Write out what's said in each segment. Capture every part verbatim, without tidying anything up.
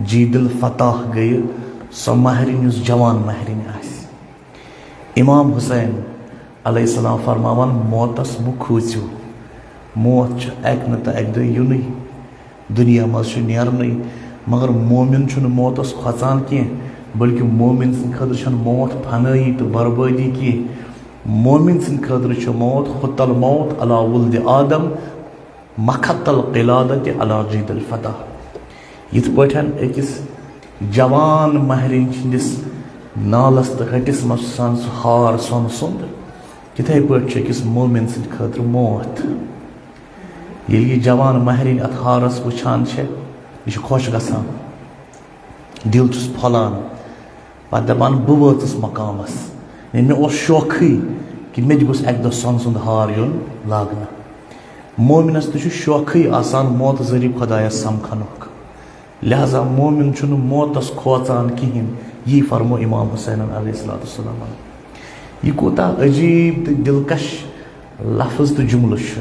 جید الفتاح گٔیہِ سۄ مہرِنۍ یُس جوان مہرِنۍ آسہِ۔ امام حسین علیہ السلام فرماوان، موتس مہٕ کھوژِو، موت چھُ اکہِ نتہٕ اکہِ دۄہ یُنٕے، دُنیا منٛز چھُ نیرنٕے۔ مگر مومن چھُنہٕ موتس کھۄژان کینٛہہ، بلکہِ مومن سٕنٛدِ خٲطرٕ چھَنہٕ موت فنٲیی تہٕ بربٲدی کینٛہہ۔ مومن سٕنٛدِ خٲطرٕ چھُ موت خط الموت علی ولد آدم، مخط القلادت علی جید الفتاح۔ یِتھ پٲٹھۍ أکِس جوان مہرِنۍ ہٕنٛدِس نالس تہٕ ۂٹِس منٛز چھُ آسان سُہ ہار سۄنہٕ سُنٛد، تِتھے پٲٹھۍ چھُ أکِس مومن سٕنٛدِ خٲطرٕ موت۔ ییٚلہِ یہِ جوان مہرِنۍ اتھ ہارس وٕچھان چھےٚ، یہِ چھِ خۄش گژھان، دِل چھُس پھۄلان۔ پتہٕ دپان، بہٕ وٲژٕس مقامس۔ یعنی مےٚ اوس شوقٕے کہِ مےٚ تہِ گوٚژھ اکہِ دۄہ سۄنہٕ سُنٛد ہار یُن لاگنہٕ۔ مومنس تہِ چھُ شوقٕے آسان موتہٕ ذٔریعہٕ خۄدایس سمکھنُک۔ لہذا مومن چھُنہٕ موتس کھوژان کِہیٖنۍ۔ یی فرمو امام حسینن علیہ الصلوۃ والسلامن۔ یہِ کوٗتاہ عجیٖب تہٕ دلکش لفظ تہٕ جملہٕ چھُ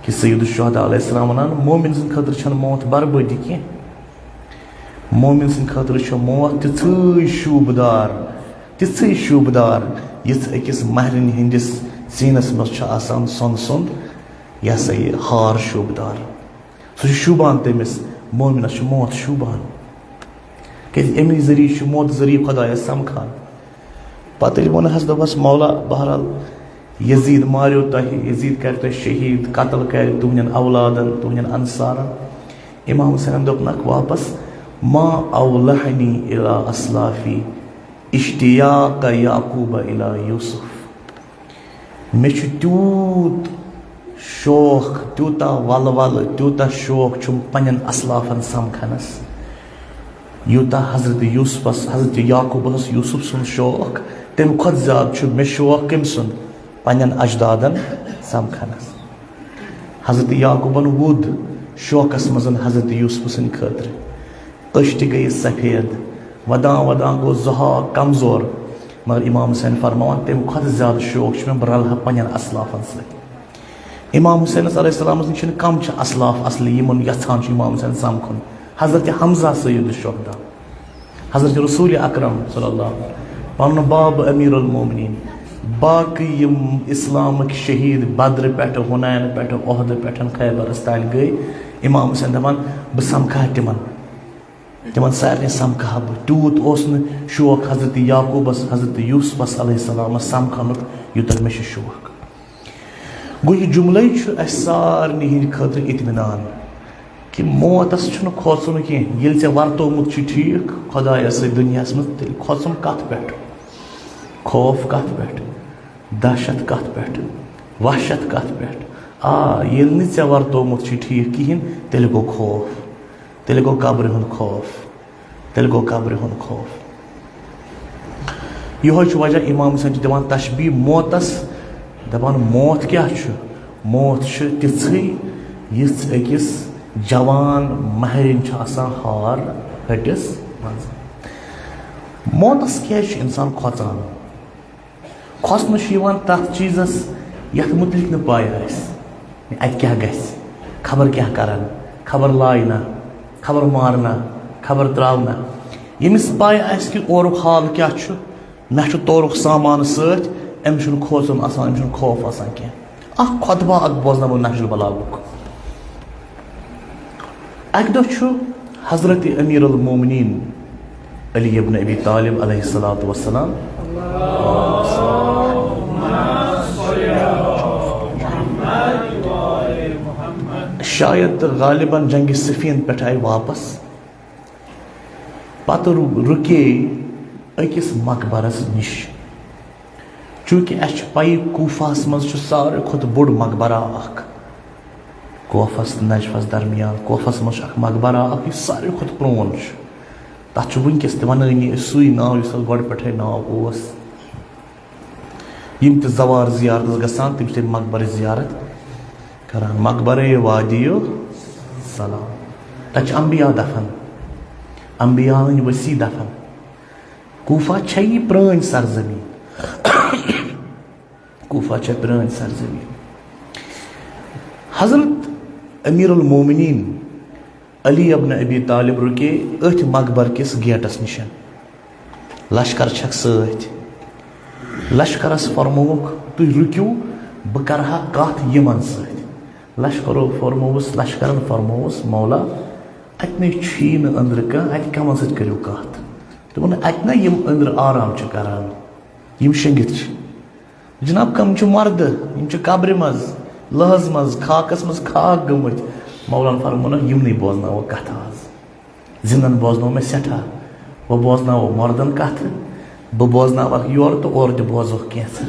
کہِ سید الشہداء علیہ السلام ونان، مومن سٕنٛدِ خٲطرٕ چھَنہٕ موت بربٲدی کینٛہہ۔ مومن سٕنٛدِ خٲطرٕ چھُ موت تِژھٕے شوٗبدار، تِژھٕے شوٗبدار، یِژھ أکِس مہرِنہِ ہٕنٛدِس سیٖنس منٛز چھُ آسان سۄنہٕ سُنٛد، یہِ ہسا یہِ ہار شوٗبدار۔ سُہ چھُ شوٗبان تٔمِس، مومنس چھُ موت شوٗبان۔ کیازِ اَمی ذٔریعہٕ چھُ موت ذٔریعہٕ خۄدایس سمکھان۔ پتہٕ ییٚلہِ ووٚن حظ، دوٚپس، مولا، بہرحال، یزید ماریو تۄہہِ، یزید کرِ تۄہہِ شہید، قتل کرِ تُہنٛدٮ۪ن اولادن، تُہنٛدٮ۪ن انصارن۔ امام حسینن دوٚپنکھ واپس، ما اولحنی الی اسلافی اشتیاق یعقوب الی یوسف۔ مےٚ چھُ تیوٗت شوق، تیوٗتاہ ولہٕ ولہٕ، تیوٗتاہ شوق چھُم پننٮ۪ن اسلافن سمکھنس۔ یوٗتاہ حضرت یوسفس، حضرت یعقوبس اوس یوسف سُنٛد شوق، تمہِ کھۄتہٕ زیادٕ چھُ مےٚ شوق کٔمۍ سُنٛد؟ پننٮ۪ن اجدادن سمکھنس۔ حضرت یعقوبن وُد شوقس منٛز حضرت یوسف سٕنٛدِ خٲطرٕ۔ أچھ تہِ گٔیہِ سفید، ودان ودان گوٚو زُحاق کمزور۔ مگر امام حسین فرماوان، تمہِ کھۄتہٕ زیادٕ شوق چھُ مےٚ، بہٕ رلہٕ ہا پننٮ۪ن اسلافن سۭتۍ۔ امام حسینس علیہ السلام نِش چھِنہٕ کم چھِ اسلاف اصلی، یِمن یژھان چھُ امام حسین سمکھُن۔ حضرت حمزہ سید الشہداء، حضرت رسول اکرم صلی اللہ علیہ وسلم، پنُن باب امیر المومنین، باقٕے یِم اسلامٕکۍ شہید بدرِ پٮ۪ٹھٕ، حنین پٮ۪ٹھٕ، احدٕ پٮ۪ٹھٕ، خیبرس تام گٔے، امام حسین دپان، بہٕ سمکھٕ ہا تِمن۔ تِمن سارنٕے سمکھٕ ہا بہٕ۔ تیوٗت اوس نہٕ شوق حضرت یعقوبس، حضرت یوسفس علیہ السلامس سمکھنُک، یوٗتاہ مےٚ چھُ شوق۔ گوٚو، یہِ جملے چھُ اسہِ سارنٕے ہٕنٛدِ خٲطرٕ اطمینان کہِ موتس چھُنہٕ کھوژُن کینٛہہ۔ ییٚلہِ ژےٚ ورتومُت چھُ ٹھیٖک خۄدایس سۭتۍ دُنیاہس منٛز، تیٚلہِ کھۄژُن کتھ پٮ۪ٹھ؟ خوف کتھ پٮ۪ٹھ؟ دہشت کتھ پٮ۪ٹھ؟ وحشت کتھ پٮ۪ٹھ؟ آ، ییٚلہِ نہٕ ژےٚ ورتومُت چھُ ٹھیٖک کِہیٖنۍ، تیٚلہِ گوٚو خوف۔ تیٚلہِ گوٚو قبرِ ہُنٛد خوف۔ تیٚلہِ گوٚو قبرِ ہُنٛد خوف۔ یِہوٚے چھُ وجہ، امام حسین چھُ دِوان تشبیہ موتس، دپان، موت کیٛاہ چھُ؟ موت چھُ تِژھٕے، یِژھ أکِس جوان مہرِنۍ چھُ آسان ہار ۂٹِس منٛز۔ موتس کیٛازِ چھُ انسان کھۄژان؟ کھۄژنہٕ چھُ یِوان تَتھ چیٖزَس، یَتھ مُتعلِق نہٕ پَے آسہِ۔ اَتہِ کیٛاہ گژھِ؟ خبر کیٛاہ کَرَن؟ خبر لایہِ نا؟ خبر مارٕ نا؟ خبر ترٛاوٕ نا؟ ییٚمِس پَے آسہِ کہِ اورُک حال کیٛاہ چھُ، نہ چھُ تورُک سامان سۭتۍ، أمِس چھُنہٕ کھوژُن آسان، أمِس چھُنہٕ خوف آسان کینٛہہ۔ اَکھ خطبہ اَکھ بوزناوو نہج البلاغُک۔ اَکہِ دۄہ چھُ حضرت امیر المومنین علی ابن ابی طالب علیہ الصلوۃ والسلام شاید تہٕ غالباً جنگِ صفین پٮ۪ٹھ آیہِ واپس۔ پتہٕ رُ-، رُکے أکِس مقبرس نِش۔ چوٗنٛکہِ اَسہِ چھِ پَیی، کوفہس منٛز چھُ ساروی کھۄتہٕ بوٚڑ مقبرہ اکھ۔ کوفس تہٕ نجفس درمیان، کوفس منٛز چھُ اکھ مقبرہ اکھ، یُس ساروی کھۄتہٕ پرٛون چھُ۔ تَتھ چھُ وٕنکیٚس تہِ وَنٲنی أسۍ سُے ناو، یُس اَتھ گۄڈٕ پٮ۪ٹھَے ناو اوس۔ یِم تہِ زوار زیارتس گژھان، تِم چھِ تَمہِ مقبرٕچ زیارت کران۔ مقبرے وادی سلام۔ تَتہِ چھِ انبیاء دفن، انبیاء ہٕنٛدۍ ؤسی دفن۔ کوفہ چھےٚ یہِ پرٛٲنۍ سرزمین۔ کوفہ چھےٚ پرٛٲنۍ سرزمین۔ حضرت امیر المومنین علی ابن ابی طالب رُکے أتھۍ مقبر کِس گیٹس نِش۔ لشکر چھکھ سۭتۍ۔ لشکرس فرمووُکھ، "تُہۍ رُکِو، بہٕ کرٕ ہا کتھ یِمن سۭتۍ۔" لشکرو فرمووُس، لشکرن فرمووُس، "مولا، اتہِ نے چھُیی نہٕ أنٛدرٕ کانٛہہ، اتہِ کمن سۭتۍ کٔرِو کتھ؟" دوٚپُن، "اتہِ نا یِم أنٛدرٕ آرام چھِ کران، یِم شٔنگِتھ چھِ۔" جناب، کم چھِ مردٕ، یِم چھِ قبرِ منٛز، لٔحظ منٛز، خاکس منٛز خاک گٔمٕتۍ۔ مولان فرمونکھ، "یِمنٕے بوزناوو کتھٕ آز۔ زِندن بوزنوو مےٚ سٮ۪ٹھاہ۔ وۄنۍ بوزناوو مردن کتھٕ، بہٕ بوزناوکھ یورٕ تہٕ اورٕ تہِ بوزوکھ کینٛژھا۔"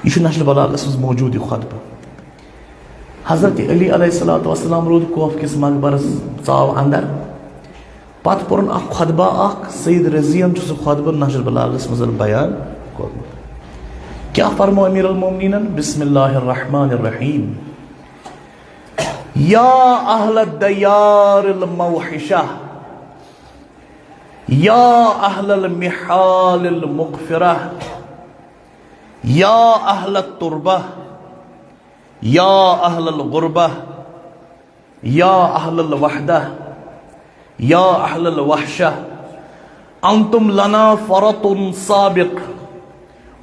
یہِ چھُ نہج البلاغس منٛز موجود، یہِ خطبہٕ۔ حضرت علی علیہ الصلوۃ والسلام روٗد کوفہٕ کِس مقبرس، ژاو اندر۔ پتہٕ پوٚرُن اکھ خطبہ اکھ، سید رضیَن چھُ سُہ خطبہٕ نہج البلاغس منٛز بیان کوٚرمُت۔ کیٛاہ فرموو امیر المومنینن؟ بسم اللہ الرحمن الرحیم۔ یا اہل الدیار الموحشہ، یا اہل المحال المقفرہ، یا اہل التربہ، یا اہل الغربہ، یا اہل الوحدہ، یا اہل الوحشہ، انتم لنا فرط سابق،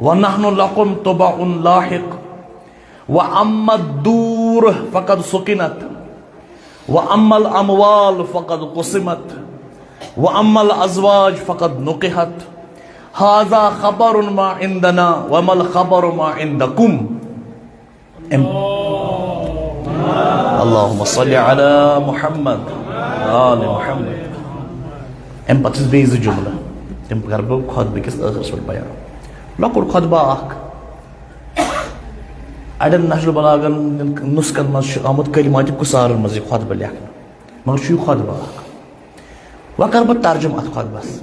ونحن لکم تبع لاحق، واما الدور فقد سکنت، واما الاموال فقد قسمت، واما الازواج فقد نکحت۔ هذا خبر ما عندنا، وما الخبر ما عندكم۔ ام-، اللهم صل على محمد وآل محمد۔ امہِ پتہٕ چھِس بیٚیہِ زٕ جملہٕ، تِم کرٕ بہٕ خطبہٕ کِس ٲخرس پٮ۪ٹھ بیان۔ لۄکُٹ خطبہ اکھ۔ اڑٮ۪ن نہج البلاغن ہٕنٛدٮ۪ن نسخن منٛز چھُ آمُت کلمات کثارن منٛز یہِ خطبہٕ لیکھنہٕ، مگر چھُ یہِ خطبہٕ اکھ۔ وۄنۍ کرٕ بہٕ ترجمہٕ اتھ خطبس۔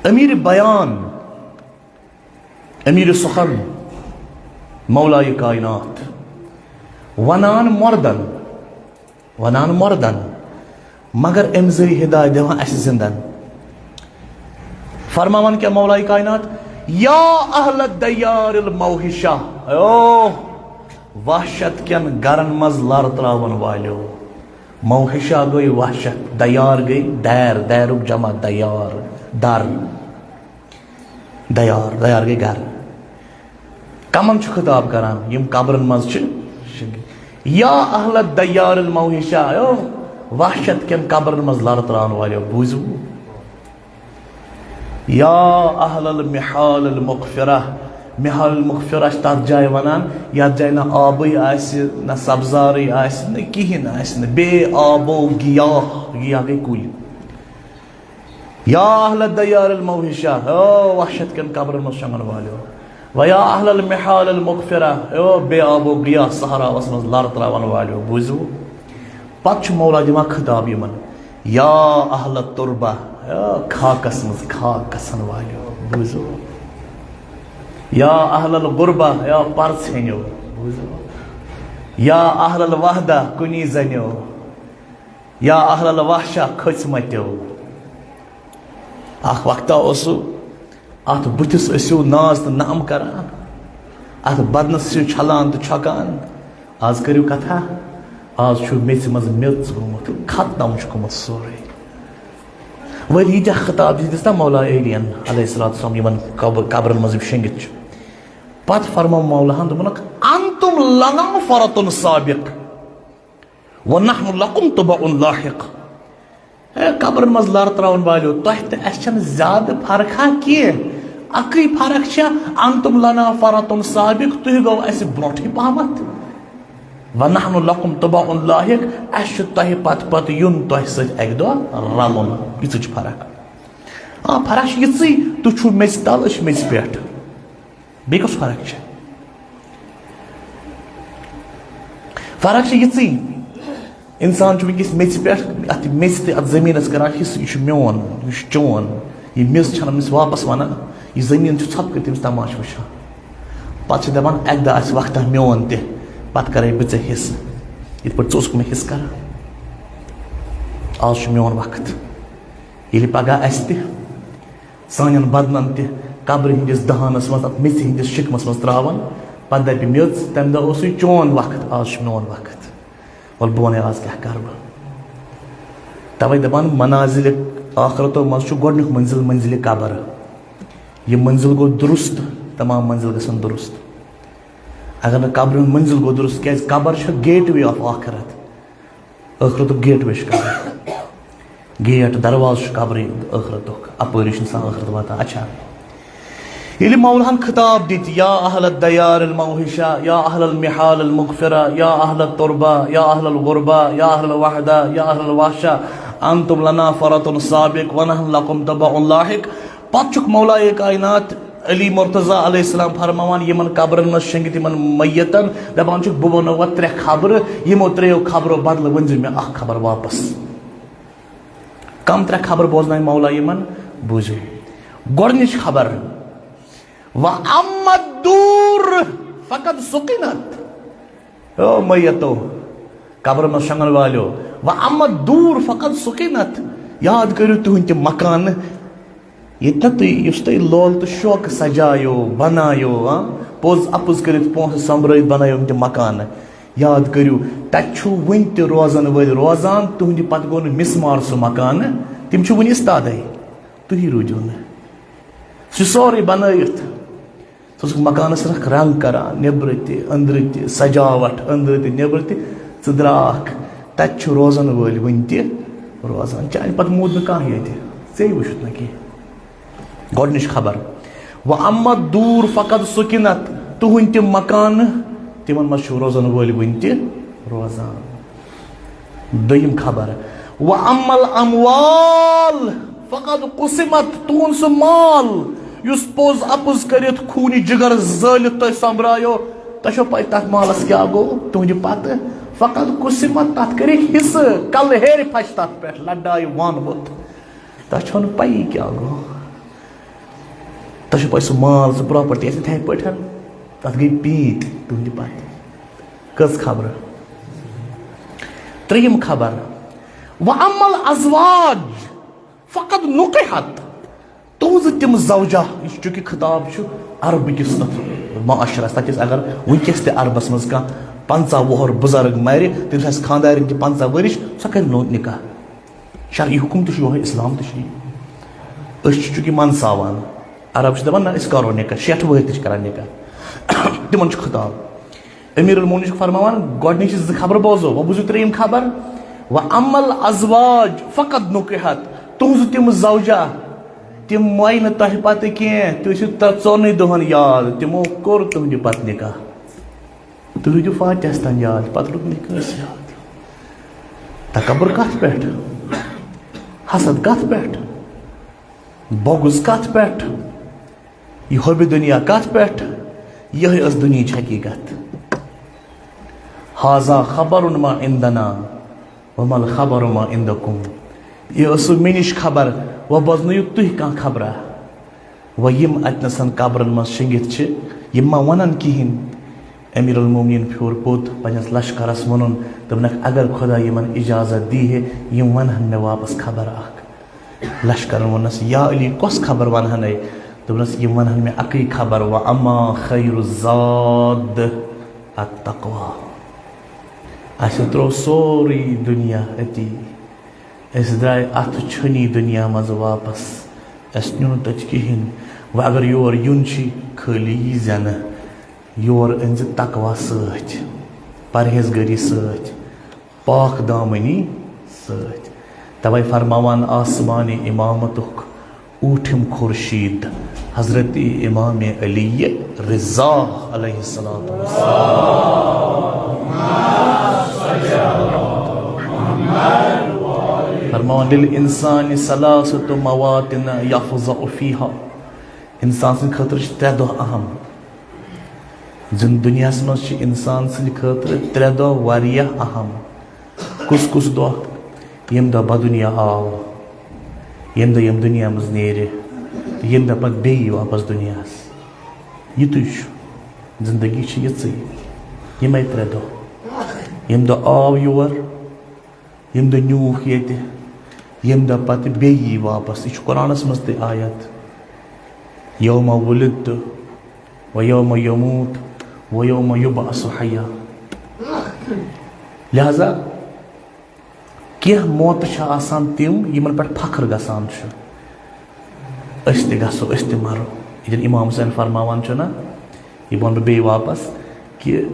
امیر بیان، امیر سخن، مولای کائنات، ونان مردن، ونان مردن، مگر امہِ ذٔریعہٕ ہدایت دِوان اسہِ زندن۔ فرماوان کیا مولای کائنات؟ یا اہل الدیار الموحشہ، او وحشت کٮ۪ن گرن منٛز لر تراون والیو۔ موحشہ گٔے وحشت، دیار گٔے دیر، دیرُک جمع دیار، در۔ دیار، دیار گٔے گرٕ۔ کمن چھُ خطاب کران؟ یِم قبرن منٛز چھِ۔ یا اہل الدیار الموحشہ، او وحشت کٮ۪ن قبرن منٛز لر تراون والیو، بوٗزِو۔ یا اہل المحال المقفرہ، محال المقفرہ چھِ تتھ جایہِ ونان یتھ جایہِ نہ آبٕے آسہِ، نہ سبزارٕے آسہِ، نہ کہیٖنۍ آسہِ، نہ بے آب و گیاہ، گیاہ گٔے کُلۍ۔ یا اہل الدیار الموحشہ، او وحشت کٮ۪ن قبرن منٛز شۄنگن والیو۔ و یا اہل المحال المقفرہ، او بے آب و گیاہ صحراوس منٛز لر تراون والیو، بوٗزِو۔ پتہٕ چھُ مولا دِوان خطاب یِمن، یا اہل التربہ، او خاکس منٛز خاک گژھن والیو، بوٗزِو۔ یا اہل الغربہ، یا پرژھینیو، بوٗزِو۔ یا اہل الوحدہ، کُنی زنیو۔ یا اہل الوحشہ، کھٔژۍ متیو۔ اکھ وقتہ اوسو اتھ بُتھِس ٲسِو ناز تہٕ نعم کران، اتھ بدنس ٲسِو چھلان تہٕ چھۄکان۔ آز کٔرِو کتھا، آز چھُ میژِ منٛز میژ گوٚمُت، ختم چھُ گوٚمُت سورُے۔ وۄنۍ یہِ تہِ خطاب دِژ نہ مولا علیَن علیہ الصلوۃ والسلام یِمن قبر-، قبرن منٛز یِم شٔنگِتھ چھِ۔ پتہٕ فرموو مولاہن، دوٚپُنکھ، انتم لنا فرط سابق۔ ونحن لکم تبع لاحق۔ اے قبرن منٛز لر تراون والیو، تۄہہِ تہٕ اسہِ چھنہٕ زیادٕ فرقا کینٛہہ۔ اکٕے فرق چھےٚ، انتم لنا فرط سابق، تُہۍ گوٚو اسہِ برونٛٹھٕے پہمتھ۔ ونحن لکم تبع لاحق، اسہِ چھُ تۄہہِ پتہٕ پتہٕ یُن، تۄہہِ سۭتۍ اکہِ دۄہ رلُن۔ یِژٕے چھِ فرق۔ آ، فرق چھِ یِژٕے، تُہۍ چھِو میٚژِ تل، أسۍ چھِ میٚژِ پٮ۪ٹھ۔ بیٚیہِ کۄس فرق چھِ؟ فرق چھِ یِژٕے، اِنسان چھُ وٕنکیٚس میٚژِ پٮ۪ٹھ، اَتھ میٚژِ تہِ اَتھ زٔمیٖنَس کَران حِصہٕ، یہِ چھُ میون، یہِ چھُ چون، یہِ میٚژ چھَنہٕ أمِس واپَس وَنان، یہِ زٔمیٖن چھُ ژھۄپہٕ کٔرِتھ أمِس تماشہٕ وٕچھان۔ پَتہٕ چھِ دَپان، اَکہِ دۄہ آسہِ وقتہ میون تہِ، پَتہٕ کَرَے بہٕ ژےٚ حِصہٕ، یِتھ پٲٹھۍ ژٕ اوسُکھ مےٚ حِصہٕ کَران۔ آز چھُ میون وقت، ییٚلہِ پَگاہ اَسہِ تہِ سانٮ۪ن بدنن تہِ قبرِ ہٕنٛدِس دہانس منٛز، اتھ میٚژِ ہٕنٛدِس شِکمس منٛز ترٛاوان۔ پتہٕ دپہِ میٚژ، تمہِ دۄہ اوسُے چون وقت، آز چھُ میون وقت۔ وَلہٕ بہٕ وَنَے آز کیٛاہ کَرٕ بہٕ۔ تَوَے دَپان، منازل ٲخرتو منٛز چھُ گۄڈٕنیُک منزل منزل قبر۔ یہِ منزل گوٚو درست، تمام منزل گژھن درست۔ اگر نہٕ قبرِ ہُنٛد منزل گوٚو درست، کیٛازِ قبر چھِ gateway of آخرت۔ ٲخرتُک gateway چھُ قبر۔ گیٹ، دروازٕ چھُ قبرِ ٲخرتُک، اَپٲری چھُ اِنسان ٲخرت واتان۔ اچھا، ییٚلہِ مولاہن خطاب دِتۍ، یا اہل الدیار الموحشہ، یا اہل المحال المغفرہ، یا اہل التربہ، یا اہل الغربہ، یا اہل الوحدہ، یا اہل الوحشہ، انتم لنا فرط سابق ونحن لکم تبع لاحق۔ پتہٕ چھُکھ مولائے کائنات علی مرتضیٰ علیہ السلام فرماوان، یِمن قبرن منٛز شٔنگِتھ یِمن میتن، دپان چھُکھ، بہٕ وَنو وۄنۍ ترٛےٚ خبرٕ، یِمو ترٛیٚیو خبرو بدلہٕ ؤنزِ مےٚ اکھ خبر واپس۔ کم ترٛےٚ خبرٕ بوزنایہِ مولا یِمن؟ بوٗزِو۔ گۄڈٕنِچ خبر، و اما الدور فقد سُقِنت۔ او میتو، قبرن منٛز شۄنگن والیو، و اما الدور فقد سُقِنت۔ یاد کٔرِو تُہنٛدۍ تِم مکانہٕ، ییٚتہِ نہ تُہۍ، یُس تُہۍ لول تہٕ شوقہٕ سجایو، بنایو، ہاں، پوٚز اپُز کٔرِتھ، پونٛسہٕ سۄمبرٲوِتھ بنایو یِم تِم مکانہٕ۔ یاد کٔرِو، تَتہِ چھُ وُنہِ تہِ روزن وٲلۍ روزان، تُہنٛدِ پتہٕ گوٚو نہٕ مِس مار سُہ مکانہٕ، تِم چھِ وُنہِ استادے، تُہی روٗدِو نہٕ۔ سُہ چھُ سورُے بنٲوِتھ۔ ژٕ اوسُکھ مکانس رکھ رنگ کران، نیبرٕ تہِ، أنٛدرٕ تہِ، سجاوٹ أنٛدرٕ تہِ، نیبرٕ تہِ۔ ژٕ درٛاکھ، تتہِ چھِ روزن وٲلۍ وُنہِ تہِ روزان۔ چانہِ پتہٕ موٗد نہٕ کانٛہہ ییٚتہِ، ژےٚ وُچھُتھ نہٕ کینٛہہ۔ گۄڈٕنِچ خبر، و اما الدور فقد سُقِنت، تُہنٛدۍ تِم مکانہٕ، تِمن منٛز چھِ روزن وٲلۍ وُنہِ تہِ روزان۔ دوٚیِم خبر، و اما الاموال فقد قسمت، تُہُنٛد سُہ مال یُس پوٚز اپُز کٔرِتھ، خوٗنہِ جگر زٲلِتھ تۄہہِ سۄمبرایو، تۄہہِ چھو پَے تَتھ مالَس کیٛاہ گوٚو تُہٕنٛدِ پَتہٕ؟ فقد قسمت، تَتھ کٔرِکھ حصہٕ، کَلہٕ ہیرِ پھَچہِ تَتھ پٮ۪ٹھ، لَڑایہِ وان ووٚتھ۔ تۄہہِ چھو نہٕ پَیی کیٛاہ گوٚو۔ تۄہہِ چھو پَے سُہ مال، سُہ پراپرٹی آسہِ یِتھَے پٲٹھۍ، تَتھ گٔے پیٖنتۍ تُہٕنٛدِ پَتہٕ۔ کٔژ خبرٕ؟ ترٛیٚیِم خبر، و اما الازواج فقد نکحت۔ تُہنٛزٕ تِم زوجہ، یہِ چھُ چونکہ خطاب چھُ عربہٕ کِس تَتھ معاشرس، تَتہِ ٲسۍ اگر وٕنکیٚس تہِ عربس منٛز کانٛہہ پنٛژاہ وُہُر بُزرگ مرِ، تٔمِس آسہِ خانٛدارِنۍ تہِ پنٛژاہ ؤرِش، سۄ کَرِ نوٚو نکاح۔ شرعی حُکُم تہِ چھُ یِہوٚے، اِسلام تہِ چھُ یی۔ أسۍ چھِ چونکہ منٛدساوان، عرب چھِ دَپان، نہ، أسۍ کَرو نکاح، شیٹھ وٕہٕرۍ تہِ چھِ کَران نکاح۔ تِمن چھُ خطاب۔ امیر المومنین چھُ فرماوان، گۄڈٕنِچ زٕ خبرٕ بوزو، وۄنۍ بوٗزِو ترٛیٚیِم خبر، و اما الازواج فقد نکحت، تُہنٛزٕ تِم زوجہ، تِم مۄیہِ نہٕ تۄہہِ پتہٕ کینٛہہ، تُہۍ ٲسِو ترٛ-، ژۄنٕے دۄہن یاد، تِمو کوٚر تُہنٛدِ پتہٕ نکاح۔ تُہۍ روٗدِو فاتحس تام یاد، پتہٕ روٗد نہٕ کٲنٛسہِ یاد۔ تکبر کتھ پٮ۪ٹھ؟ حسد کتھ پٮ۪ٹھ؟ بغض کتھ پٮ۪ٹھ؟ یہِ حُبہِ دُنیا کتھ پٮ۪ٹھ؟ یِہوٚے ٲس دُنیہٕچ حقیٖقت۔ ھذا خبر ما عندنا وما الخبر ما عندکم۔ یہِ ٲسٕو مےٚ نِش خبر، وۄنۍ بوزنٲیِو تُہۍ کانٛہہ خبرا۔ وۄنۍ یِم اَتہِ نَسَن قبرَن منٛز شٔنگِتھ چھِ، یِم ما وَنَن کِہیٖنۍ؟ امیر المومنین پھیوٗر پوٚت، پنٛنِس لشکرَس ووٚنُن، دوٚپنَکھ، اگر خۄدا یِمَن اِجازت دی ہے، یِم وَنہَن مےٚ واپَس خبر اَکھ۔ لشکرن ووٚننس، یا علی، کۄس خبر ونہنے؟ دوٚپنس، یِم ونہن مےٚ اکٕے خبر، و اما خیر الزاد التقوی۔ اسہِ ترٛوو سورُے دُنیا أتی، أسۍ درٛاے اتھ چھٔنی دُنیا منٛز واپس، اسہِ نیوٗ نہٕ تتہِ کِہیٖنۍ۔ وۄنۍ اگر یور یُن چھُے، خٲلی یی زٮ۪نہٕ۔ یور أنۍ زِ تقوی سۭتۍ، پرہیزگٲری سۭتۍ، پاک دامنی سۭتۍ۔ توے فرماوان آسمانِ امامتُک اوٗٹھِم خورشید حضرت امام علی رضا علیہ الصلوۃ والسلام۔ فرماوان، للانسان ثلاثة مواطن يفزع فيها۔ انسان سٕنٛدِ خٲطرٕ چھِ ترٛےٚ دۄہ اہم۔ زِندٕ دُنیاہَس منٛز چھِ اِنسان سٕنٛدِ خٲطرٕ ترٛےٚ دۄہ واریاہ اہم۔ کُس کُس دۄہ؟ ییٚمہِ دۄہ بدُنیا آو، ییٚمہِ دۄہ ییٚمہِ دُنیا منٛز نیرِ، تہٕ ییٚمہِ دۄہ پَتہٕ بیٚیہِ یی واپَس دُنیاہَس۔ یِتُے چھُ۔ زِندگی چھِ یِژٕے، یِمَے ترٛےٚ دۄہ۔ ییٚمہِ دۄہ آو یور، ییٚمہِ دۄہ نیوٗکھ ییٚتہِ، ییٚمہِ دۄہ پتہٕ بیٚیہِ یی واپس۔ یہِ چھُ قرآنس منٛز تہِ آیت، یوم ولدت و یوم یموت و یوم یبعث حیا۔ لہذا کینٛہہ موتہٕ چھِ آسان تِم، یِمن پٮ۪ٹھ فخر گژھان چھُ، أسۍ تہِ گژھو، أسۍ تہِ مرو۔ ییٚتٮ۪ن امام حسین فرماوان چھُ نہ، یہِ وَنہٕ بہٕ بیٚیہِ واپس، کہِ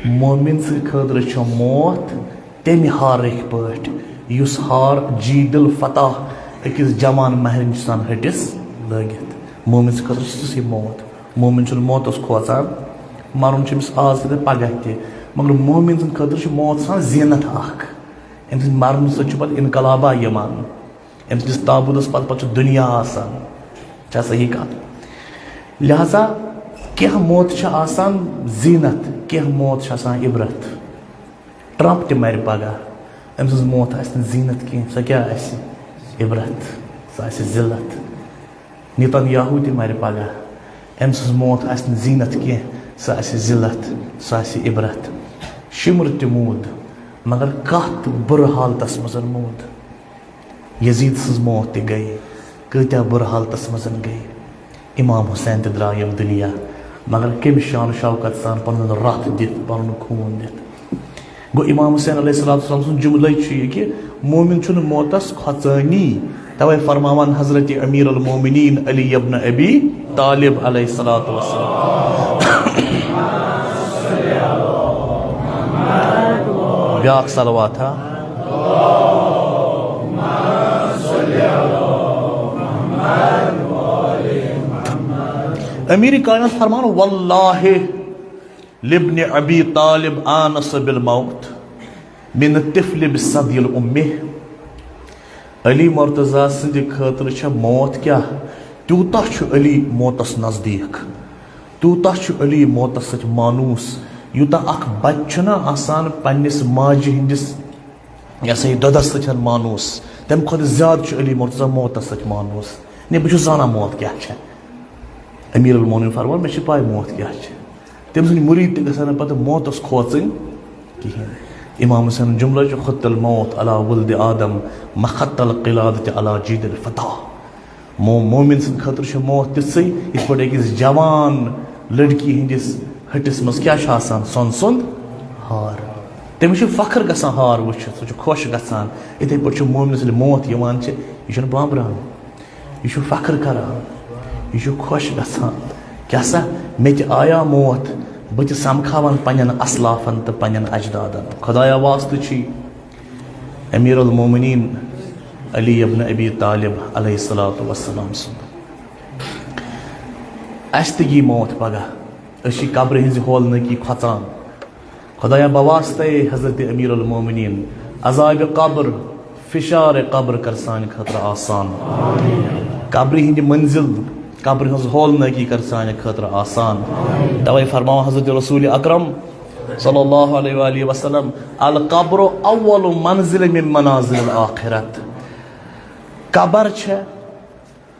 مومن سٕنٛدِ خٲطرٕ چھُ موت تَمہِ ہارٕکۍ پٲٹھۍ، یُس ہار جید الفتح أکِس جوان مہرِنۍ چھُ آسان ۂٹِس لٲگِتھ۔ مومن سٕنٛدِ خٲطرٕ چھُ سُہ موت۔ مومن چھُنہٕ موتس کھوژان، مرُن چھُ أمِس آز تہِ تہٕ پگاہ تہِ، مگر مومن سٕنٛدِ خٲطرٕ چھُ موت آسان زینت اکھ۔ أمۍ سٕنٛدِ مرنہٕ سۭتۍ چھُ پتہٕ انقلابا یِوان، أمۍ سٕنٛدِس تابوٗتس پتہٕ پتہٕ چھُ دُنیا آسان۔ چھا صحیح کتھ؟ لہذا کینٛہہ موت چھِ آسان زینت، کینٛہہ موت چھِ آسان عبرت۔ ٹرمپ تہِ مرِ پگاہ، أمۍ سٕنٛز موت آسہِ نہٕ زینت کینٛہہ، سۄ کیٛاہ آسہِ؟ عبرت، سۄ آسہِ ذلت۔ نیتن یاہو تہِ مرِ پگاہ، أمۍ سٕنٛز موت آسہِ نہٕ زینت کینٛہہ، سۄ آسہِ ذلت، سۄ آسہِ عبرت۔ شمر تہِ موٗد، مگر کتھ بُرٕ حالتس منٛز موٗد۔ یزید سٕنٛز موت تہِ گٔے، کۭتیٛاہ بُرٕ حالتس منٛز گٔے۔ امام حسین تہِ درٛاو ییٚمہِ دُنیا، مگر کَمہِ شان و شوکت سان پنُن رتھ دِتھ، پنُن خوٗن دِتھ۔ گوٚو، امام حسین علیہ الصلوۃ والسلام سُنٛد جملے چھُ یہِ کہِ مومن چھُنہٕ موتس کھۄژٲنی۔ توے فرماوان حضرت امیر المومنین علی ابن ابی طالب علیہ الصلوۃ والسلام۔ بیاکھ صلوات ہا۔ امیر کائنات فرمان، واللہ لابن ابی طالب آنس بالموت من الطفل بثدی امہ۔ علی مرتضی سٕنٛدِ خٲطرٕ چھےٚ موت کیٛاہ؟ تیوٗتاہ چھُ علی موتس نزدیٖک، تیوٗتاہ چھُ علی موتس سۭتۍ مانوٗس، یوٗتاہ اکھ بچہٕ چھُنہ آسان پننِس ماجہِ ہٕنٛدِس، یہِ ہسا یہِ دۄدس سۭتۍ مانوٗس، تمہِ کھۄتہٕ زیادٕ چھُ علی مرتضی موتس سۭتۍ مانوٗس۔ نے، بہٕ چھُس زانان موت کیٛاہ چھےٚ۔ امیر المومنین فرمان، مےٚ چھِ پاے موت کیٛاہ چھِ۔ تٔمۍ سٕنٛدۍ مُریٖد تہِ گژھن نہٕ پتہٕ موتس کھوژٕنۍ کِہیٖنۍ۔ امام حسین جملہ چھُ، خط الموت علی ولد آدم مخط القلادۃ علی جید الفتح۔ مو-، مومن سٕنٛدِ خٲطرٕ چھُ موت تِژھٕے، یِتھ پٲٹھۍ أکِس جوان لڑکی ہٕنٛدِس ۂٹِس منٛز کیٛاہ چھُ آسان؟ سۄن سُنٛد ہار۔ تٔمِس چھُ فخر گژھان ہار وٕچھِتھ، سُہ چھُ خۄش گژھان۔ یِتھَے پٲٹھۍ چھُ مومنَس ییٚلہِ موت یِوان چھِ، یہِ چھُنہٕ بامبران، یہِ چھُ فخر کران، یہِ چھُ خۄش گژھان۔ کیٛاہ سا، مےٚ تہِ آیا موت، بہٕ تہِ سمکھاوَن پنٛنٮ۪ن اسلافَن تہٕ پنٛنٮ۪ن اجدادَن۔ خۄدایا واسطہٕ چھُے امیر المومنین علی ابن ابی طالب علیہ الصلوۃ والسلام سُنٛد۔ اَسہِ تہِ یی موت پگاہ، أسۍ چھِ قبرِ ہٕنٛزِ ہولنٲکی کھۄژان۔ خۄدایا، بواسطے حضرت امیر المومنین عذاب قبر، فشار قبر کر سانہِ خٲطرٕ آسان۔ قبرِ ہٕنٛدِ منزل، قبرِ ہٕنٛز ہولنٲکی کر سانہِ خٲطرٕ آسان۔ توے فرماوان حضرت رسول اکرم صلی اللہ علیہ وآلہ وسلم، القبر اول منزل من منازل الآخرت۔ قبر چھےٚ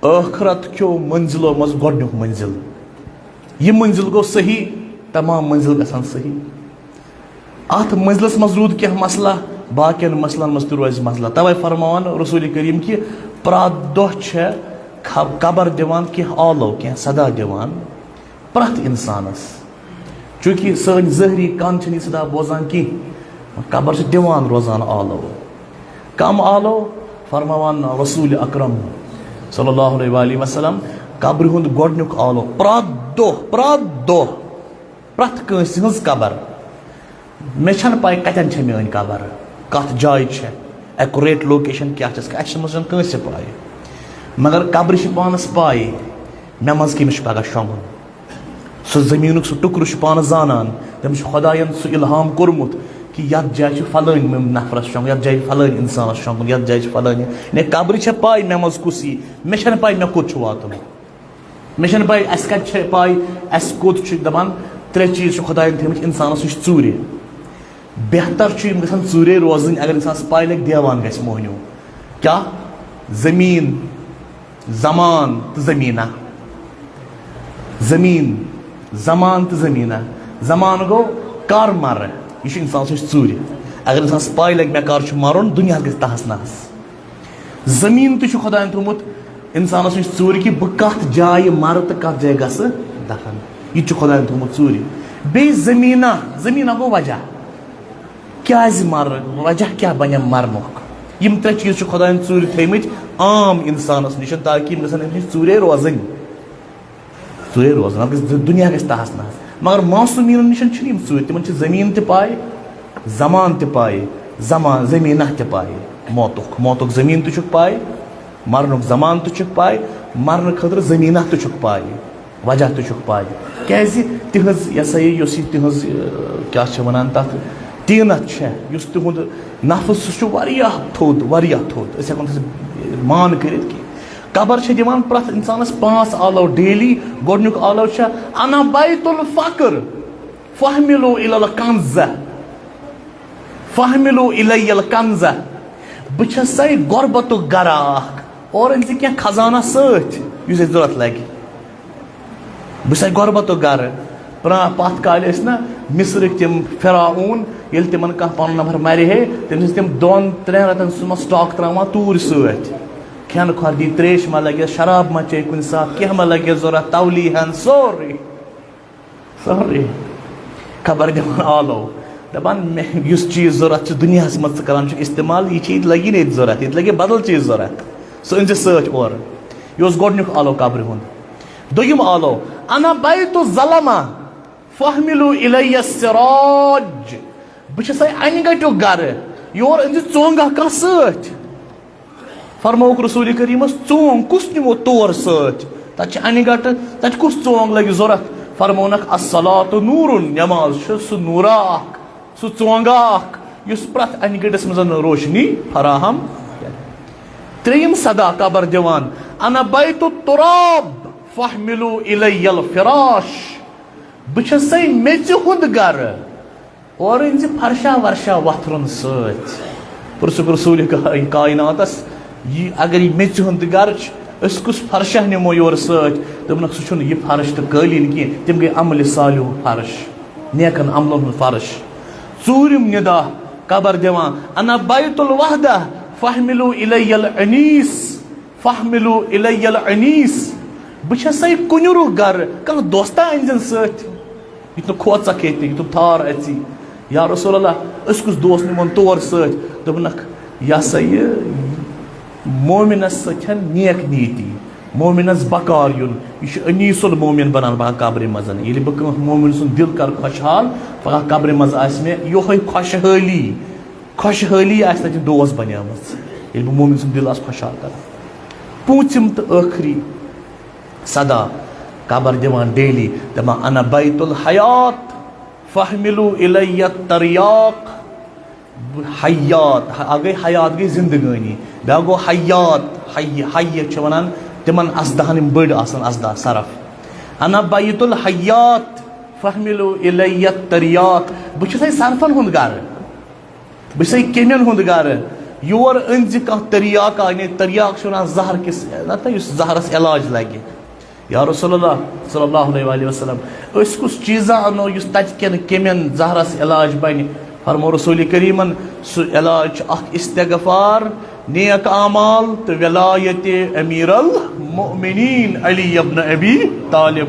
ٲخرت کیو منزلو منٛز گۄڈٕنیُک منزل۔ یہِ منزل گوٚو صحیح، تمام منزل گژھن صحیح۔ اتھ منزلس منٛز روٗد کینٛہہ مسلہٕ، باقین مسلن منٛز تہِ روزِ مسلہٕ۔ توے فرماوان رسول کریم کہِ پرٛٮ۪تھ دۄہ چھےٚ خ-، قبر دِوان کینٛہہ آلو، کینٛہہ صدا دِوان پرٛٮ۪تھ انسانس۔ چونکہ سٲنۍ ظٲہری کن چھنہٕ یہِ صدا بوزان کینٛہہ، قبر چھِ دِوان روزان آلو۔ کم آلو؟ فرماوان رسول اکرم صلی اللہ علیہ وآلہ وسلم، قبرِ ہُنٛد گۄڈٕنیُک آلو۔ پرٛٮ۪تھ دۄہ، پرٛٮ۪تھ دۄہ، پرٛٮ۪تھ کٲنٛسہِ ہٕنٛز قبر۔ مےٚ چھَنہٕ پَے کَتٮ۪ن چھےٚ میٛٲنۍ قبر، کَتھ جایہِ چھےٚ، accurate location کیٛاہ چھَس، اَسہِ چھَنہٕ کٲنٛسہِ پَے۔ مگر قبرِ چھِ پانَس پَے، مےٚ منٛز کٔمِس چھُ پَگاہ شۄنٛگُن۔ سُہ زٔمیٖنُک سُہ ٹُکرٕ چھُ پانَس زانان، تٔمِس چھُ خۄدایَن سُہ اِلہام کوٚرمُت کہِ یَتھ جایہِ چھُ فلٲنۍ نفرَس شۄنٛگُن، یَتھ جایہِ چھُ فلٲنۍ اِنسانَس شۄنٛگُن، یَتھ جایہِ چھُ فلٲنۍ۔ نے قبرِ چھےٚ پَے مےٚ منٛز کُس یی، مےٚ چھَنہٕ پَے مےٚ کوٚت چھُ واتُن۔ مےٚ چھَنہٕ پَے اَسہِ کَتہِ چھےٚ پَے، اَسہِ کوٚت چھُ دَپان۔ ترٛےٚ چیٖز چھِ خۄدایَن تھٲیمٕتۍ اِنسانَس نِش ژوٗرِ۔ بہتر چھُ یِم گژھن ژوٗرے روزٕنۍ، اگر اِنسانَس پَے لَگہِ دیوان گژھِ موہنیوٗ۔ کیٛاہ؟ زٔمیٖن، زمان تہٕ زٔمیٖنہ۔ زٔمیٖن، زمان تہٕ زٔمیٖنہ۔ زمان گوٚو کر مَرٕ، یہِ چھُ اِنسانَس نِش ژوٗرِ۔ اگر اِنسانَس پَے لَگہِ مےٚ کر چھُ مَرُن، دُنیا گژھِ تَہَس نَہَس۔ زٔمیٖن تہِ چھُ خۄدایَن تھوٚومُت اِنسانَس نِش ژوٗرِ کہِ بہٕ کَتھ جایہِ مَرٕ تہٕ کَتھ جایہِ گژھٕ دَفن۔ یہِ تہِ چھُ خۄدایَن تھوٚومُت ژوٗرِ۔ بیٚیہِ زٔمیٖنہ، زٔمیٖنہ گوٚو وجہ۔ کیٛازِ مَرٕ؟ وجہ کیٛاہ بَنٮ۪م مَرنُک؟ یِم ترٛےٚ چیٖز چھِ خۄدایَن ژوٗرِ تھٲومٕتۍ عام اِنسانَس نِش، تاکہِ یِم گژھن أمِس نِش ژوٗرے روزٕنۍ۔ ژوٗرے روزُن، اَتھ گژھِ دُ-، دُنیا گژھِ تَہَس نَحَس۔ مگر معصومیٖنَن نِش چھِنہٕ یِم ژوٗرِ، تِمَن چھِ زٔمیٖن تہِ پَے، زمان تہِ پَے، زمان، زٔمیٖنہ تہِ پَے، موتُک، موتُک زٔمیٖن تہِ چھُکھ پَے، مرنُک زمان تہِ چھُکھ پَے، مرنہٕ خٲطرٕ زٔمیٖنہ تہِ چھُکھ پَے۔ وجہ تہِ چھُکھ پَے۔ کیٛازِ؟ تِہٕنٛز، یہِ ہسا یہِ، یۄس یہِ تِہٕنٛز، ٲ، کیٛاہ چھِ وَنان تَتھ، طیٖنت چھےٚ، یُس تِہُنٛد نفس چھُ واریاہ تھوٚد، واریاہ تھوٚد، أسۍ ہٮ۪کو نہٕ سُہ مان کٔرِتھ کینٛہہ۔ قبر چھےٚ دِوان پرٛٮ۪تھ اِنسانَس پانٛژھ آلو daily۔ گۄڈٕنیُک آلو چھےٚ، "انا بیت الفقر فاحملوا الی الکنزہ، فاحملوا الی الکنزہ"۔ بہٕ چھَسَے غربتُک گرٕ اکھ، اورٕ أنۍ زِ کینٛہہ خزانہ سۭتۍ یُس اَسہِ ضوٚرَتھ لَگہِ۔ بہٕ چھُسَے غربتُک گرٕ۔ پرٛا-، پَتھ کالہِ ٲسۍ نہ مِصرٕکۍ تِم فِرعون، ییٚلہِ تِمَن کانٛہہ پَنُن نفر مَرِ ہے، تٔمِس ٲسۍ تِم دۄن ترٛٮ۪ن رٮ۪تَن سُہ ما stock ترٛاوان توٗرۍ سۭتۍ۔ کھٮ۪ن کھۄر دی، ترٛیش ما لَگٮ۪س، شراب ما چیٚیہِ کُنہِ ساتہٕ، کینٛہہ ما لَگٮ۪س ضوٚرَتھ، تولیٖہَن، سورُے۔ سورُے۔ خبر دِوان آلو۔ دَپان، مےٚ یُس چیٖز ضوٚرَتھ چھُ دُنیاہَس منٛز ژٕ کَران چھُکھ استعمال، یہِ چھِ ییٚتہِ لَگی نہٕ ییٚتہِ ضوٚرَتھ، ییٚتہِ لَگہِ بدل چیٖز ضوٚرَتھ۔ سُہ أنۍ زِ سۭتۍ اورٕ۔ یہِ اوس گۄڈٕنیُک آلو قبرِ ہُنٛد۔ دوٚیِم آلو، "انا بیت الظلمہ فاحملوا الی السراج"۔ بہٕ چھَسَے اَنہِ گَٹیُک گَرٕ، یور أنۍ زِ ژونٛگہ کانٛہہ سۭتۍ۔ فرمووُکھ رسول کریمس، "ژونگ کُس نِمو تور سۭتۍ؟ تتہِ چھِ انہِ گٹہٕ، تتہِ کُس ژونگ لگہِ ضوٚرتھ؟" فرموونکھ، "الصلاۃ نور"، نماز چھِ سُہ نورا اکھ، سُہ ژونگا اکھ، یُس پرٛٮ۪تھ انہِ گٹس منٛز روشنی فراہم کرِ۔ ترٛیٚیِم صدا قبر دِوان، "انا بیت التراب فاحملوا الی الفراش"، بہٕ چھسے میٚژِ ہُنٛد گرٕ، اورٕ أنۍ زِ فرشا ورشا وۄتھرُن سۭتۍ۔ پرٛژھُکھ رسول کا-، کائناتس، یہِ اگر یہِ میٚژِ ہُنٛد تہِ گرٕ چھُ، أسۍ کُس فرشا نِمو یورٕ سۭتۍ؟ دوٚپنکھ، سُہ چھُنہٕ یہِ فرش تہٕ قٲلیٖن کینٛہہ، تِم گٔے عملِ صالحُک فرش، نیکن عملن ہُنٛد فرش۔ ژوٗرِم ندا قبر دِوان، "انا بیت الوحدہ فاحملوا الی العنیس"۔ فاحملوا الی العنیس، بہٕ چھسے کُنیُرُک گرٕ، کانٛہہ دوستا أنۍ زٮ۪ن سۭتۍ، یُتھ نہٕ کھوژکھ ییٚتہِ، یُتھ نہٕ تھار اژی۔ یا رسول اللہ، أسۍ کُس دوس نِمون تور سۭتۍ؟ دوٚپنکھ، یہِ ہسا یہِ مومنس سۭتۍ چھےٚ نیک نیتی، مومنس بکار یُن، یہِ چھُ انیس المومن بنان پگاہ قبرِ منٛز۔ ییٚلہِ بہٕ کانٛہہ مومن سُنٛد دِل کرٕ خۄشحال، پگاہ قبرِ منٛز آسہِ مےٚ یِہوٚے خۄشحٲلی۔ خۄشحٲلی آسہِ تَتہِ دوس بَنیمٕژ، ییٚلہِ بہٕ مومِن سُنٛد دِل آسہٕ خۄشحال کران۔ پوٗنٛژِم تہٕ ٲخری صدا قبر دِوان daily، دَپان، "انا بیت الحیات فاحملوا الی التریاق"۔ حیات، اکھ گٔے حیات، گٔے زندگٲنی، بیٛاکھ گوٚو حیات، حی، حی چھِ وَنان تِمن اَسداہن، یِم بٔڑۍ آسان اَسداہ صرف۔ "انا بیت الحیات فاحملوا الی التریاق"، بہٕ چھُسَے صرفن ہُنٛد گرٕ۔ بہٕ چھسے کیٚمٮ۪ن ہُنٛد گرٕ۔ یور أنۍ زِ کانٛہہ تریاکا، یعنی تریاک چھِ وَنان زہر کِس، نَتہٕ یُس زہرس علاج لگہِ۔ یا رسول اللہ صلی اللہ علیہ وآلہ وسلم، أسۍ کُس چیٖزا اَنو یُس تَتہِ کٮ۪ن کیٚمٮ۪ن زہرس علاج بنہِ؟ فرمو رسول کریمن، سُہ علاج چھُ اکھ استغفار، نیک اعمال تہٕ ولایت امیر المؤمنین علی ابن ابی طالب۔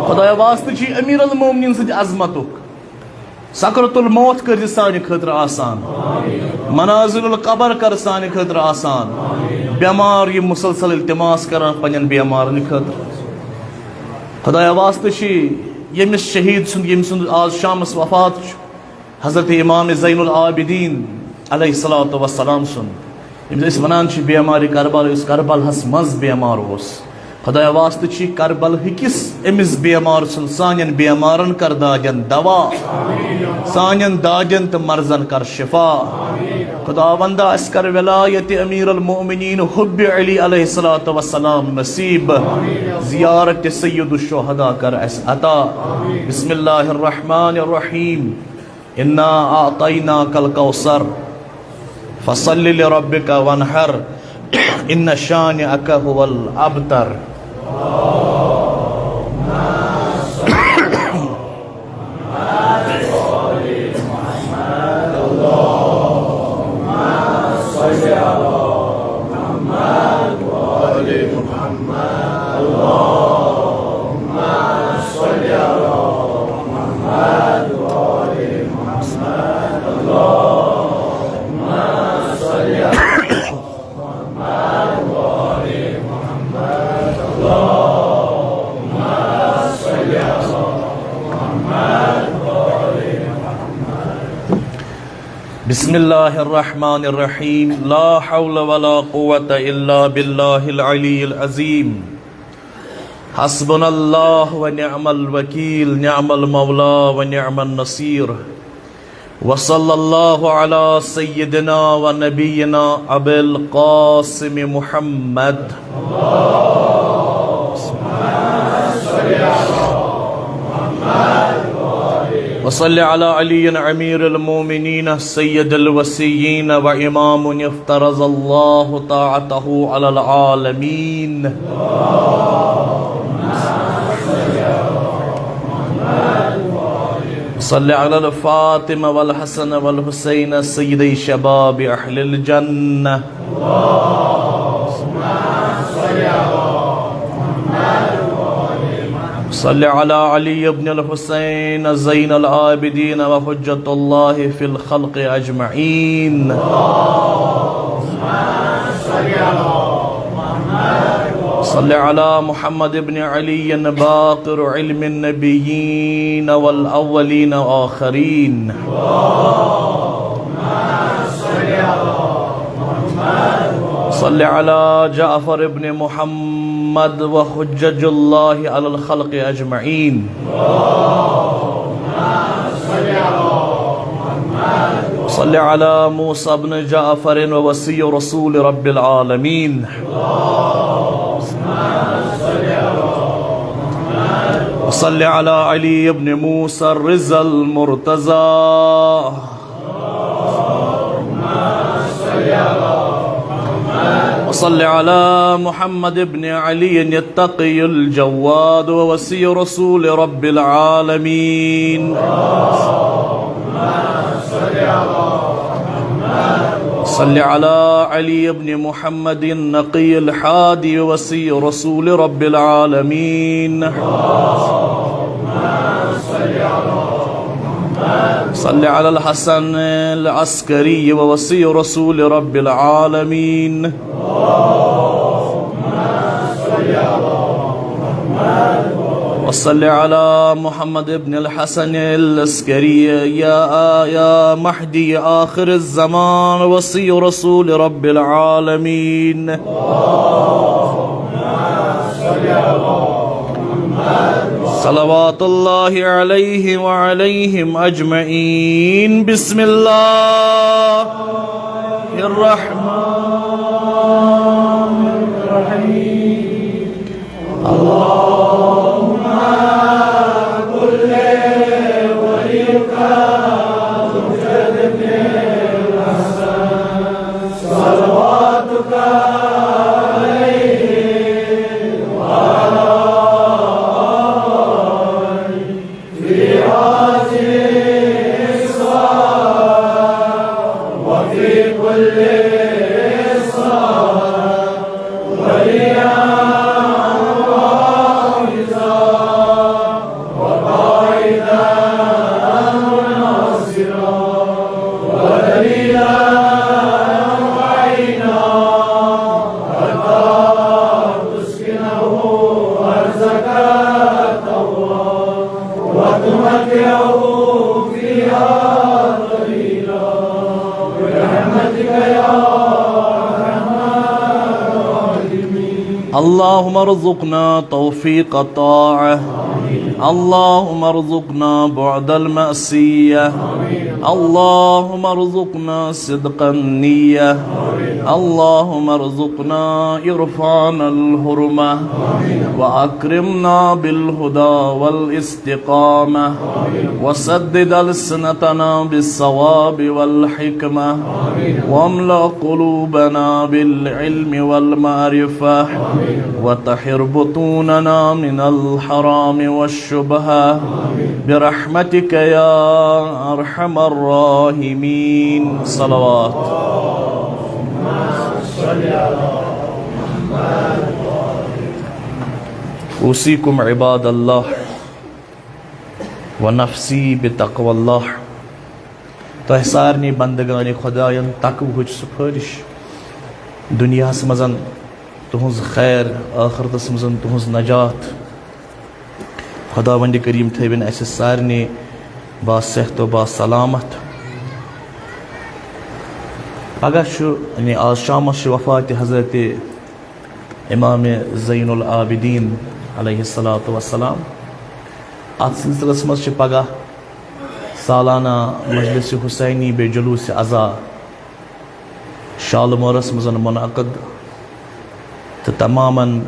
خدایا، واسطہٕ چھُے امیر المومنین سٕنٛدِ عظمتُک۔ سکرت الموت کٔرۍ زِ سانہِ خٲطرٕ آسان، منازل القبر کر سانہِ خٲطرٕ آسان، بٮ۪مار یِم مسلسل التماس کران پننٮ۪ن بٮ۪مارن خٲطرٕ۔ خدایا، واسطہٕ چھُے ییٚمِس شہیٖد سُنٛد، ییٚمہِ سُنٛد آز شامس وفات چھُ، حضرت امام زین العابدین علیہ الصلوۃ والسلام سُنٛد، ییٚمِس أسۍ وَنان چھِ بیمارِ کربلا، یُس کربلاہَس منٛز بیمار اوس۔ خدایا، واسطہٕ چھُے کربلہٕکِس أمِس بیمار سُنٛد، سانٮ۪ن بیمارن کر دادٮ۪ن دوا، سانٮ۪ن دادٮ۪ن تہٕ مرضن کر شفا۔ خداوندا، اَسہِ کر ولایت امیر المؤمنین حب علی علیہ الصلوۃ والسلام نصیب، زیارت سید الشہداء کر اَسہِ عطا۔ بسم اللہ الرحمن الرحیم۔ انا اعطیناک الکوثر، فصل لربک وانحر، ان شانئک هو الابتر۔ بسم الله الرحمن الرحيم. لا حول ولا قوة إلا بالله العلي العظيم. حسبنا الله ونعم الوكيل، نعم المولى ونعم النصير. وصلى الله على سيدنا ونبينا أبي القاسم محمد. وصل على علي أمير المؤمنين سيد الوصيين وإمام افترض الله طاعته على العالمين. صل على الفاطمة والحسن والحسين سيدي شباب أهل الجنة. صل على علي بن الحسين زين العابدين وحجة الله في الخلق أجمعين. صل على محمد بن علي باقر علم النبيين والأولين والآخرين. صل على جعفر بن محمد وحجج الله على الخلق أجمعين. صل على موسى بن جعفر ووصي رسول رب العالمين. وصل على علي بن موسى الرضا المرتضى. وصل على محمد بن علي التقي الجواد ووصي رسول رب العالمين. صل على علي بن محمد النقي الهادي ووصي رسول رب العالمين. صل على الحسن العسكري ووصي رسول رب العالمين. وصل على محمد بن الحسن العسكري يا، يا مهدي آخر الزمان وصي رسول رب العالمين. صلوات الله عليه وعليهم أجمعين. بسم الله الرحمن الرحيم. اللهم كن لوليك المجدد الحسن صلواتك عليه وعلى آله في هذه الساعة وفي كل ساعة وليا وحافظا وقائدا وناصرا ودليلا وعينا حتى تسكنه أرضك طوعا وتمتعه فيها طويلا برحمتك يا أرحم الراحمين. اللهم ارزقنا توفيق الطاعة. اللهم ارزقنا بعد المعصية. اللهم ارزقنا صدق النية. اللهم ارزقنا عرفان الحرمة. وأكرمنا بالهدى والاستقامة. وسدد ألسنتنا بالصواب والحكمة. واملأ قلوبنا بالعلم والمعرفة. وطهر بطوننا من الحرام والشبهة برحمتك يا أرحم الراحمين. صلوات. أوصيكم عباد الله ونفسي بتقوى الله. تۄہہِ سارنٕے بندگانِ خۄدایَن تقوہٕچ سفٲرِش۔ دُنیاہَس منٛز تُہٕنٛز خیر، ٲخرتَس منٛز تُہٕنٛز نجات۔ خۄداوندِ کریٖم تھٲوِن اَسہِ سارنٕے باصحت و باسلامت۔ پگاہ چھُ، یعنی آز شامس چھُ وفات حضرت امام زین العابدین علیہ الصلوۃ والسلام۔ اتھ سلسلس منٛز چھِ پگاہ سالانہ مجلس حسینی بیٚیہِ جلوس عزا شالمورس منٛز منعقد، تہٕ تمامن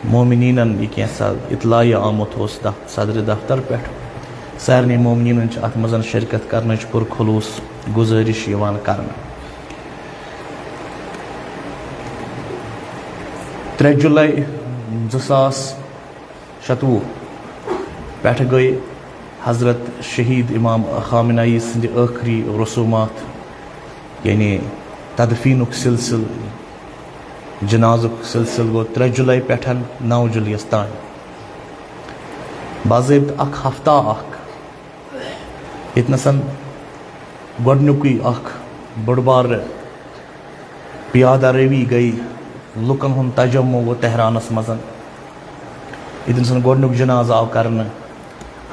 مومنینن یہِ کینٛژھا اطلاعیہ آمُت اوس دف-، صدر دفتر پٮ۪ٹھ۔ سارنٕے مومنینن چھِ اتھ منٛز شرکت کرنٕچ پُرخلوص گزٲرش یِوان کرنہٕ۔ ترٛےٚ جولائی زٕ ساس شتوُہ پٮ۪ٹھٕ گٔے حضرت شہید امام خامنہ ای سٕنٛدِ ٲخری رسومات، یعنی تدفینُک سلسلہٕ، جنازُک سلسلہٕ گوٚو ترٛےٚ جولائی پٮ۪ٹھ نَو جولائی یَس تام۔ باضٲبطہٕ اکھ ہفتہ اکھ، ییٚتہِ نَسَن گۄڈٕنیُکُے اکھ بٔڑ بار پیادٕ روی گٔے، لُکن ہُنٛد تجمع گوٚو تہرانس منٛز۔ ییٚتہِ نَسَن گۄڈٕنیُک جنازٕ آو کرنہٕ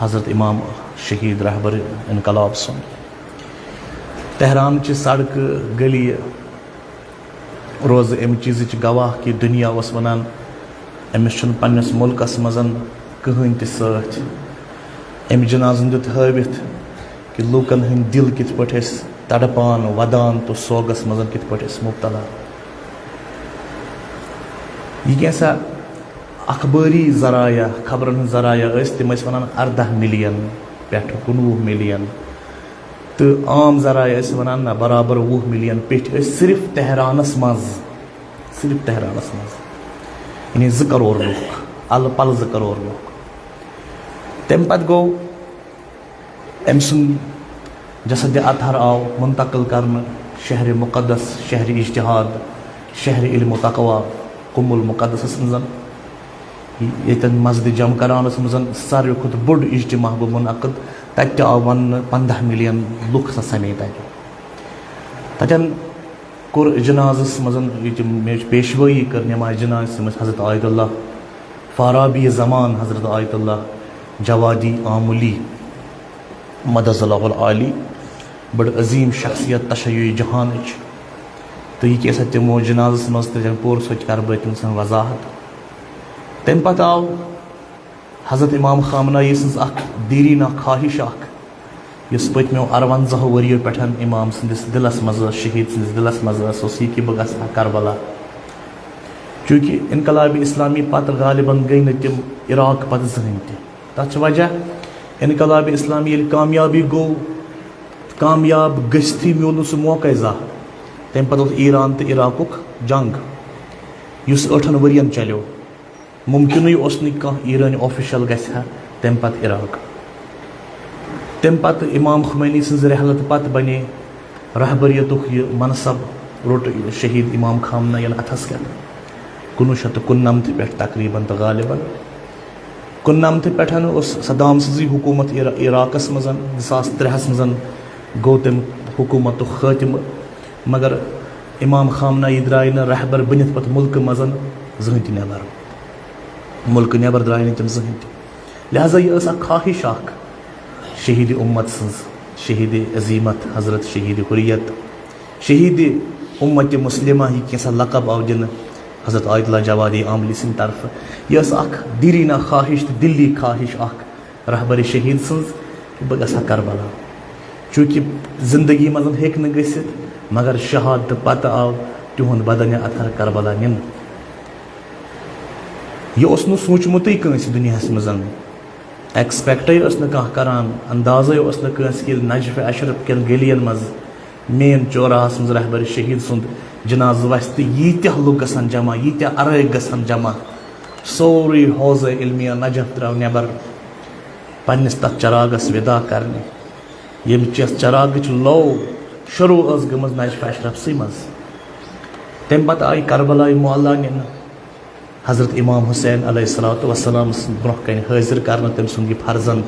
حضرت امام شہید رہبر انقلاب سُنٛد۔ تہران چہِ سڑکہٕ گلی روزٕ امہِ چیٖزٕچ گواہ کہِ دُنیا اوس وَنان، أمِس چھُنہٕ پنٛنِس مُلکَس منٛز کٕہٕنۍ تہِ سۭتۍ۔ أمۍ جنازَن دیُت ہٲوِتھ کہِ لوٗکَن ہٕنٛدۍ دِل کِتھ پٲٹھۍ ٲسۍ تڑپان، وَدان تہٕ سوگَس منٛز کِتھ پٲٹھۍ ٲسۍ مُبتلا۔ یہِ کینٛژھا اخبٲری ذرایع، خبرَن ہٕنٛز ذرایع ٲسۍ، تِم ٲسۍ وَنان اَرداہ مِلین پٮ۪ٹھٕ کُنوُہ مِلین۔ تہٕ عام ذرایع ٲسۍ وَنان، نہ، برابر وُہ مِلین پیٚٹھۍ ٲسۍ صرف تہرانَس منٛز، صرف تہرانَس منٛز، یعنی زٕ کرور لُکھ، اَلہٕ پَلہٕ زٕ کرور لُکھ۔ تَمہِ پَتہٕ گوٚو أمۍ سُنٛد جسد اطہر آو منتقل کرنہٕ شہر مقدس، شہر اجتہاد، شہر علم و تقوی، قم المقدسس منٛز، ییٚتٮ۪ن مسجد جمکرانس منٛز ساروی کھۄتہٕ بوٚڑ اجتماع گوٚو منعقد۔ تتہِ تہِ آو وننہٕ پنٛداہ مِلین لُکھ ہسا سمے تتہِ۔ تتٮ۪ن کوٚر جنازس منٛز، ییٚتہِ مےٚ پیشوٲیی کٔر نماز جنازس منٛز حضرت آیت اللہ فارابی زمان، حضرت آیت اللہ جوادی آملی مدظ اللہ العالی، بڑٕ عظیم شخصیت تشیع جہانٕچ۔ تہٕ یہِ کیٛاہ سا تِمو جنازس منٛز تہٕ تٔمۍ پوٚر سۄ تہِ کرٕ بہٕ تٔمۍ سٕنٛز وضاحت۔ تَمہِ پتہٕ آو حضرت امام خامنہ ای سٕنٛز اکھ دیرینہ خواہش اکھ، یۄس پٔتمیو اَروَنٛزاہو ؤریو پٮ۪ٹھ امام سٕنٛدِس دِلس منٛز ٲس، شہید سٕنٛدِس دِلس منٛز ٲس، اوس یہِ کہِ بہٕ گژھٕ ہا کربلا۔ چوٗنٛکہِ انقلاب اسلامی پتہٕ غالباً گٔے نہٕ تِم عراق پتہٕ زٕہٕنۍ تہِ۔ تَتھ چھِ وجہ، انقلاب اسلامی ییٚلہِ کامیابی گوٚو، کامیاب گٔژھتھٕے میوٗل نہٕ سُہ موقعے زانٛہہ۔ تَمہِ پتہٕ اوس ایران تہٕ عراقُک جنگ، یُس ٲٹھن ؤرین چلیو۔ مُمکِنٕے اوس نہٕ کانٛہہ ایرٲنۍ آفیشل گژھِ ہا تَمہِ پتہٕ عراق۔ تَمہِ پتہٕ امام خمینی سٕنٛزِ رحلتہٕ پتہٕ بنے رہبریتُک یہِ منصب، روٚٹ شہید امام خامنہ یَن اَتھس کٮ۪تھ کُنوُہ شیٚتھ تہٕ کُننَمتھ پٮ۪ٹھ تقریباً تہٕ غالباً۔ کُننَمتھ پٮ۪ٹھ اوس صدام سٕنٛزٕے حکوٗمت عرا-، عراقس منٛز۔ زٕ ساس ترٛےٚ ہس منٛز گوٚو تَمہِ حکوٗمتُک خٲتمہٕ، مگر امام خامنہ ای درٛاے نہٕ رہبر بٔنِتھ پتہٕ مُلکہٕ منٛز زٕہٕنۍ تہِ نٮ۪بر۔ مُلکہٕ نٮ۪بر درٛاے نہٕ تِم زٕہٕنۍ تہِ۔ لہذا یہِ ٲس اکھ خواہش اکھ شہید امت سٕنٛز، شہید عظیمت حضرت شہید حریت، شہید امت مسلمہ، یہِ کینٛژھا لقب آو دِنہٕ حضرت آیت اللہ جوادی آملی سٕنٛدِ طرفہٕ۔ یہِ ٲس اکھ دیرینہ خواہش تہٕ دِلی خواہش اکھ رہبر شہید سٕنٛز کہِ بہٕ گژھٕ ہا کربلا۔ چوٗنٛکہِ زندگی منٛز ہیٚکہِ نہٕ گٔژھِتھ، مگر شہادتہٕ پتہٕ آو تِہُنٛد بدنِ اطہر کربلا نِنہٕ۔ یہِ اوس نہٕ سوٗنٛچمُتٕے کٲنٛسہِ دُنیاہَس منٛز۔ ایکسپیکٹٕے ٲس نہٕ کانٛہہ کران، اندازَے اوس نہٕ کٲنٛسہِ کہِ ییٚلہِ نجف اشرف کٮ۪ن گٔلیَن منٛز، مین چوراہَس منٛز رہبر شہید سُنٛد جنازٕ وَسہِ تہٕ ییٖتیٛاہ لُکھ گژھن جمع، ییٖتیٛاہ عرٲقۍ گژھن جمع۔ سورُے حوزہ علمیہ نجف درٛاو نٮ۪بر پنٛنِس تَتھ چراغَس وِدا کرنہِ، ییٚمہِ چِس چراغٕچ لو شروٗع ٲس گٔمٕژ نجف اشرفسٕے منٛز۔ تَمہِ پتہٕ آیہِ کربلائے معلیٰ نِنہٕ۔ حضرت امام حسین علیہ الصلوۃ والسلام سٕنٛدِ برٛونٛہہ کنہِ حٲضِر کرنہٕ تٔمۍ سُنٛد یہِ فرزند،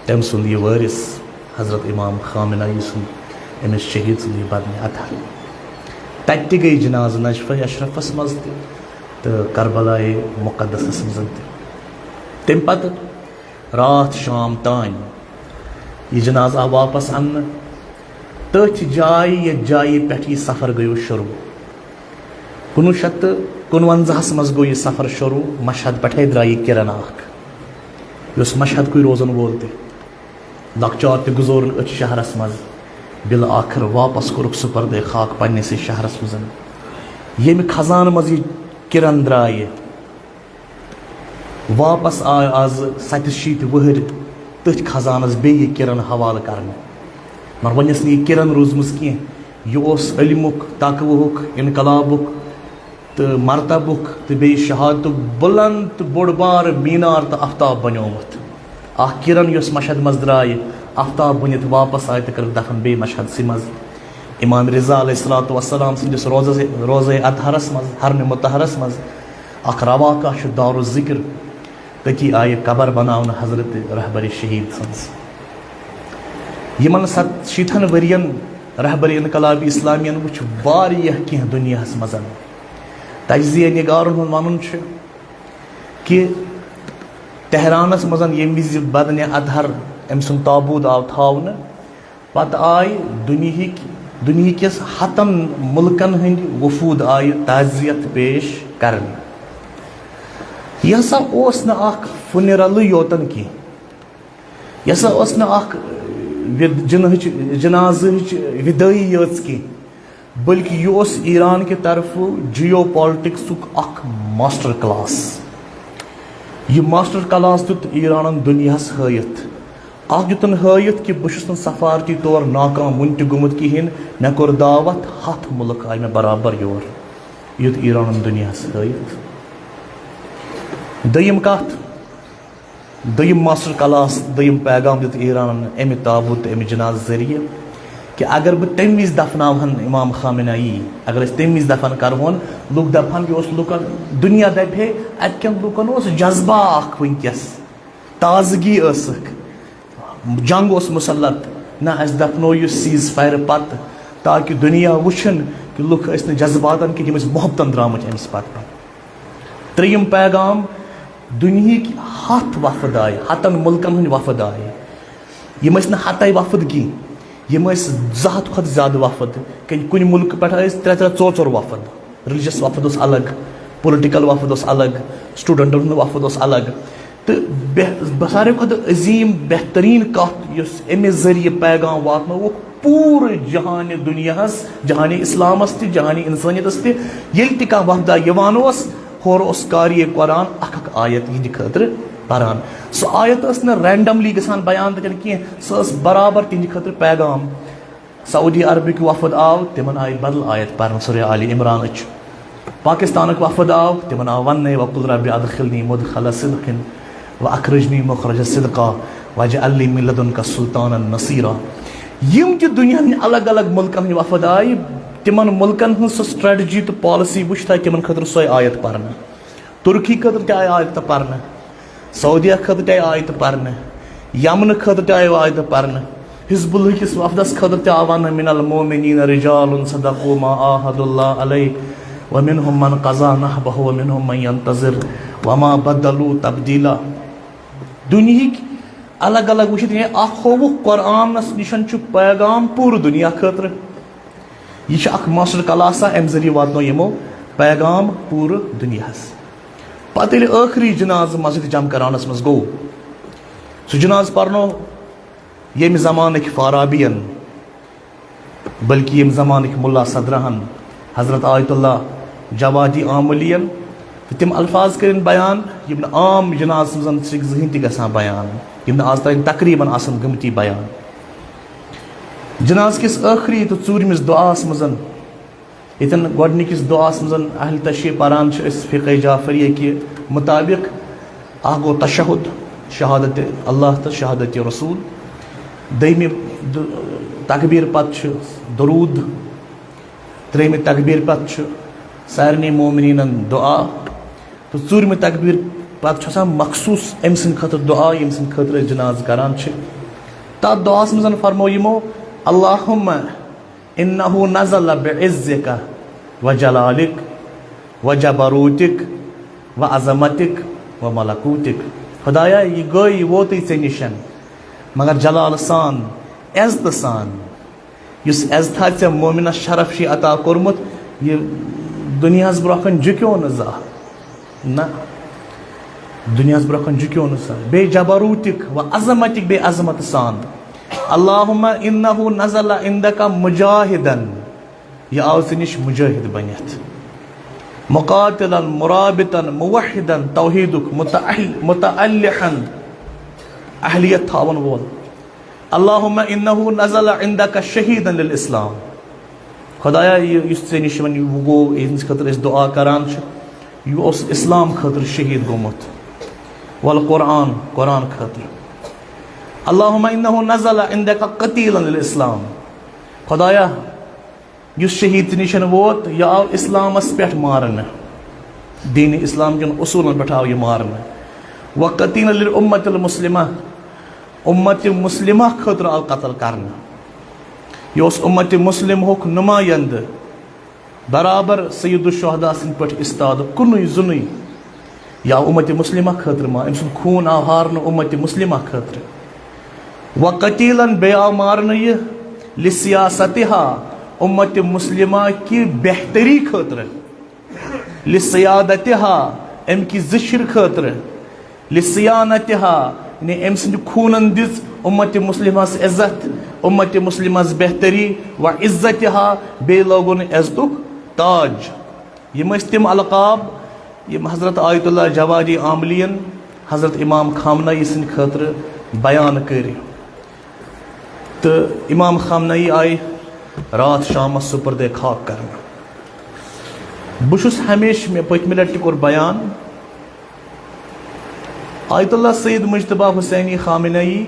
تٔمۍ سُنٛد یہِ وٲرِث، حضرت امام خامنہ ای سُنٛد، أمِس شہید سُنٛد یہِ بدنِ اطہر۔ تتہِ تہِ گٔے جنازٕ نجف اشرفس منٛز تہِ تہٕ کربلائے مقدسس منٛز تہِ۔ تَمہِ پتہٕ راتھ شام تام یہِ جنازٕ آو واپس اننہٕ۔ تٔتھۍ جایہِ، یَتھ جایہِ پٮ۪ٹھ یہِ سفر گوٚو شروٗع۔ کُنوُہ شیٚتھ تہٕ کُنوَنزاہَس منٛز گوٚو یہِ سفر شروٗع۔ مشہد پٮ۪ٹھَے درٛاو یہِ کِرن اَکھ، یہِ اوس مشہدکُے روزَن وول تہِ۔ لۄکچار تہِ گُزورُن أتھۍ شہرَس منٛز۔ بالآخر واپس کوٚرُکھ سُہ پردے خاک پننِسٕے شہرَس منٛز، ییٚمہِ خزانہٕ منٛز یہِ کِرن درٛایہِ۔ واپس آے آز ستہٕ شیٖتھ وُہٕرۍ تٔتھۍ خزانس بیٚیہِ یہِ کِرن حوالہٕ کرنہٕ۔ مگر وۄنۍ ٲس نہٕ یہِ کِرن روٗزمٕژ کینٛہہ۔ یہِ اوس علمُک، تقوہُک، انقلابُک تہٕ مرتبُک تہٕ بیٚیہِ شہادتُک بُلند تہٕ بوٚڑ بار مینار تہٕ آفتاب بنیومُت۔ اکھ کِرن یۄس مشہد منٛز درٛایہِ، آفتاب بٔنِتھ واپس آیہِ تہٕ کٔرٕکھ دفن بیٚیہِ مشہدسٕے منٛز۔ امام رضا علیہ الصلوۃ والسلام سٕنٛدِس روزس، روزے اطہرس منٛز، حرمِ مطہرس منٛز اکھ رواقہ چھُ دارالذکر۔ تٔتی آیہِ قبر بناونہٕ حضرت رہبر شہید سٕنٛز۔ یِمن ست-، شیٖتھن ؤرین رہبر انقلاب اسلامیَن وُچھ واریاہ کینٛہہ دُنیاہس منٛز۔ تجزیہ نگارن ہُنٛد ونُن چھُ کہِ تہرانس منٛز ییٚمہِ وِزِ بدنِ اطہر أمۍ سُنٛد تابوٗت آو تھاونہٕ، پتہٕ آیہِ دُنیہٕکۍ، دُنیہٕکِس ہتن مُلکن ہٕنٛدۍ وفود آیہِ تعزیت پیش کرنہِ۔ یہِ ہسا اوس نہٕ اکھ funeral یوتن کینٛہہ، یہِ ہسا ٲس نہٕ اکھ وِد-، جنہٕچ، جنازٕچ ودٲعی یٲژ کینٛہہ، بلکہ یہِ اوس ایران کہِ طرفہٕ جیو پالیٹکسُک اکھ ماسٹر کلاس۔ یہِ ماسٹر کلاس دیُت ایرانن دُنیاہس ہٲیِتھ۔ اکھ دیُتن ہٲیِتھ کہِ بہٕ چھُس نہٕ سفارتی طور ناکام وُنہِ تہِ گوٚمُت کِہینۍ، مےٚ کوٚر دعوت، ہتھ مُلک آیہِ مےٚ برابر یور۔ یہِ دیُت ایرانن دُنیاہس ہٲیِتھ۔ دوٚیِم کتھ، دوٚیِم ماسٹر کلاس، دوٚیِم پیغام دیُت ایرانن امہِ تابوت تہٕ امہِ جنازٕ ذٔریعہٕ کہِ اگر بہٕ تمہِ وِزِ دفناوہن امام خامنہ ای، اگر أسۍ تمہِ وِزِ دفن کرہون، لُکھ دپہن، یہِ اوس لُکن، دُنیا دپہِ ہے، اتہِ کٮ۪ن لُکن اوس جذبہ اکھ وٕنکیٚس، تازگی ٲسٕکھ، جنگ اوس مسلط۔ نہ، اسہِ دفنو یہِ cease fire پتہٕ، تاکہِ دُنیا وٕچھن کہِ لُکھ ٲسۍ نہٕ جذباتن کِنۍ، یِم ٲسۍ محبتن درامٕتۍ أمِس پتہٕ۔ ترٛیٚیِم پیغام، دُنیہٕکۍ ہتھ وفد آیہِ، ہتن مُلکن ہٕنٛدۍ وفد آیہِ۔ یِم ٲسۍ نہٕ ہتے وفد کینٛہہ، یِم ٲسۍ زٕ ہتھ کھۄتہٕ زیادٕ وفد۔ کُنہِ، کُنہِ مُلکہٕ پٮ۪ٹھ ٲسۍ ترٛےٚ ترٛےٚ ژور ژور وفد۔ ریلیجس وفد اوس الگ، پُلٹیکل وفد اوس الگ، سٹوڈنٹن ہُنٛد وفد اوس الگ۔ تہٕ بہ-، ساروی کھۄتہٕ عظیٖم، بہتریٖن کتھ یۄس امہِ ذٔریعہٕ پیغام واتنووُکھ، پوٗرٕ جہانِ دُنیاہس، جہانِ اسلامس تہِ، جہانِ انسٲنیتس تہِ، ییٚلہِ تہِ کانٛہہ وفدا یِوان اوس، ہورٕ اوس قاری قرآن اکھ اکھ آیت یِہنٛدِ خٲطرٕ پران۔ سۄ آیت ٲس نہٕ randomly گژھان بیان تتٮ۪ن کینٛہہ، سۄ ٲس برابر تِہنٛدِ خٲطرٕ پیغام۔ سعودی عربٕکۍ وفد آو، تِمن آیہِ بدل آیت پرنہٕ، سورہ آل عمرانٕچ۔ پاکستانٕکۍ وفد آو، تِمن آو وننہٕ، وقل رب ادخلنی مدخل صدق و اخرجنی مخرج صدق واجعل لی من لدنک سلطانا نصیرا۔ یِم تہِ دُنیاہن الگ الگ مُلکن ہٕنٛدۍ وفد آیہِ، تِمن مُلکن ہٕنٛز سۄ strategy تہٕ policy وٕچھ تۄہہِ، تِمن خٲطرٕ سۄے آیت پرنہٕ۔ ترکی خٲطرٕ تہِ آیہِ آیتہٕ پرنہٕ، سعودیہ خٲطرٕ تہِ آیہِ آیتہٕ پرنہٕ، یمنہٕ خٲطرٕ تہِ آیہِ آیتہٕ پرنہٕ، حزب اللہ کِس وفدس خٲطرٕ تہِ آو وننہٕ، من المؤمنین رجال صدقوا ما عاهدوا الله عليه ومنهم من قضى نحبه ومنهم من ينتظر وما بدلوا تبديلا۔ دُنیہٕکۍ الگ الگ وٕچھِتھ، یعنی اکھ ہووُکھ قرآنس نِشن چھُ پیغام پوٗرٕ دُنیا خٲطرٕ۔ یہِ چھُ اکھ ماسٹر کلاسا، امہِ ذٔریعہٕ واتنو یِمو پیغام پوٗرٕ دُنیاہس۔ پتہٕ ییٚلہِ ٲخری جنازٕ مسجد جم کرانس منٛز گوٚو، سُہ جنازٕ پرنو ییٚمہِ زمانٕکۍ فارابین، بلکہِ ییٚمہِ زمانٕکۍ ملا صدرہن، حضرت آیت اللہ جوادی آملین، تہٕ تِم الفاظ کٔرِن بیان، یِم نہٕ عام جنازس منٛز چھِ زٕہٕنۍ تہِ گژھان بیان، یِم نہٕ آز تام تقریباً آسن گٔمتی بیان۔ جنازٕ کِس ٲخری تہٕ ژوٗرمِس دُعاہس منٛز، ییٚتٮ۪ن گۄڈٕنِکِس دُعاہس منٛز اہل تشیع پران چھِ أسۍ فقہ جعفریہ کہِ مطابق، اکھ گوٚو تشہد، شہادت اللہ تہٕ شہادت رسول، دوٚیمہِ دُ-، تکبیر پتہٕ چھُ درود، ترٛیٚیمہِ تکبیر پتہٕ چھُ سارنٕے مومنیٖنن دُعا، تہٕ ژوٗرمہِ تکبیر پتہٕ چھُ آسان مخصوٗص أمۍ سٕنٛدِ خٲطرٕ دُعا، ییٚمہِ سٕنٛدِ خٲطرٕ أسۍ جنازٕ کران چھِ۔ تتھ دُعاہس منٛز فرمو یِمو، اللہم انہ نزل بعزک و جلالک و جبروتک و عظمتک و ملکوتک۔ خدایا، یہِ گٔے، یہِ ووتُے ژےٚ نِشن، مگر جلال سان، عزتہٕ سان، یُس عزتھا ژےٚ مومنس شرف چھُے عطا کوٚرمُت، یہِ دُنیاہس برونٛہہ کَنہِ جُکیو نہٕ زانٛہہ۔ نہ، دُنیاہس برونٛہہ کَنہِ جُکیو نہٕ زانٛہہ۔ بیٚیہِ جبروٗتِک و عظمتِک، بیٚیہِ عظمت سان۔ اللہم انہ نزل عندک مجاہدن، یہِ آو ژےٚ نِش مجاہد بٔنِتھ۔ مقاتلن، مرابطن، موحدن، توحیدُک متأل-، متألحن، اہلیت تھاون وول۔ اللہم انہ نزل عندک شہیدن للاسلام۔ خدایا، یہِ یُس ژےٚ نِش وۄنۍ یہِ گوٚو، یِہنٛدِ خٲطرٕ أسۍ دُعا کران چھِ، یہِ اوس اسلام خٲطرٕ شہید گوٚمُت۔ والقرآن، قرآن خٲطرٕ۔ اللہم انہ نزل عندک قتیلا للاسلام۔ خدایا، یُس شہید ژےٚ نِش ووت، یہِ آو اسلامس پٮ۪ٹھ مارنہٕ، دین اسلام کٮ۪ن اصوٗلن پٮ۪ٹھ آو یہِ مارنہٕ۔ وقتیلا للامت المسلمہ، امت مسلمہ خٲطرٕ آو قتل کرنہٕ۔ یہِ اوس امت مسلمہُک نمایندٕ، برابر سید الشہداء سٕنٛدۍ پٲٹھۍ استاد، کُنُے زُنُے۔ یہِ آو امت مسلمہ خٲطرٕ مارنہٕ، أمۍ سُنٛد خوٗن آو ہارنہٕ امت مسلمہ خٲطرٕ۔ وقتیلا، بیٚیہِ آو مارنہٕ یہِ لسیاستہا، امت مسلمہ کہِ بہتری خٲطرٕ، لسیادتہا، امہِ کہِ زِشرِ خٲطرٕ، لصیانتہا، یعنی أمۍ سٕنٛدِ خوٗنن دِژ امت مسلمس عزت، امت مسلمس بہتری و عزتہا، بیٚیہِ لوگُن عزتُک تاج۔ یِم ٲسۍ تِم القاب یِم حضرت آیت اللہ جوادی عاملین حضرت امام خامنہ ای سٕنٛدِ خٲطرٕ بیان کٔرۍ۔ تہٕ امام خامنہ ای آیہِ راتھ شامس سپرد خاک کرنہٕ۔ بہٕ چھُس ہمیشہِ، مےٚ پٔتمہِ لٹہِ تہِ کوٚر بیان، آیت اللہ سید مجتبیٰ حسینی خامنہ ای،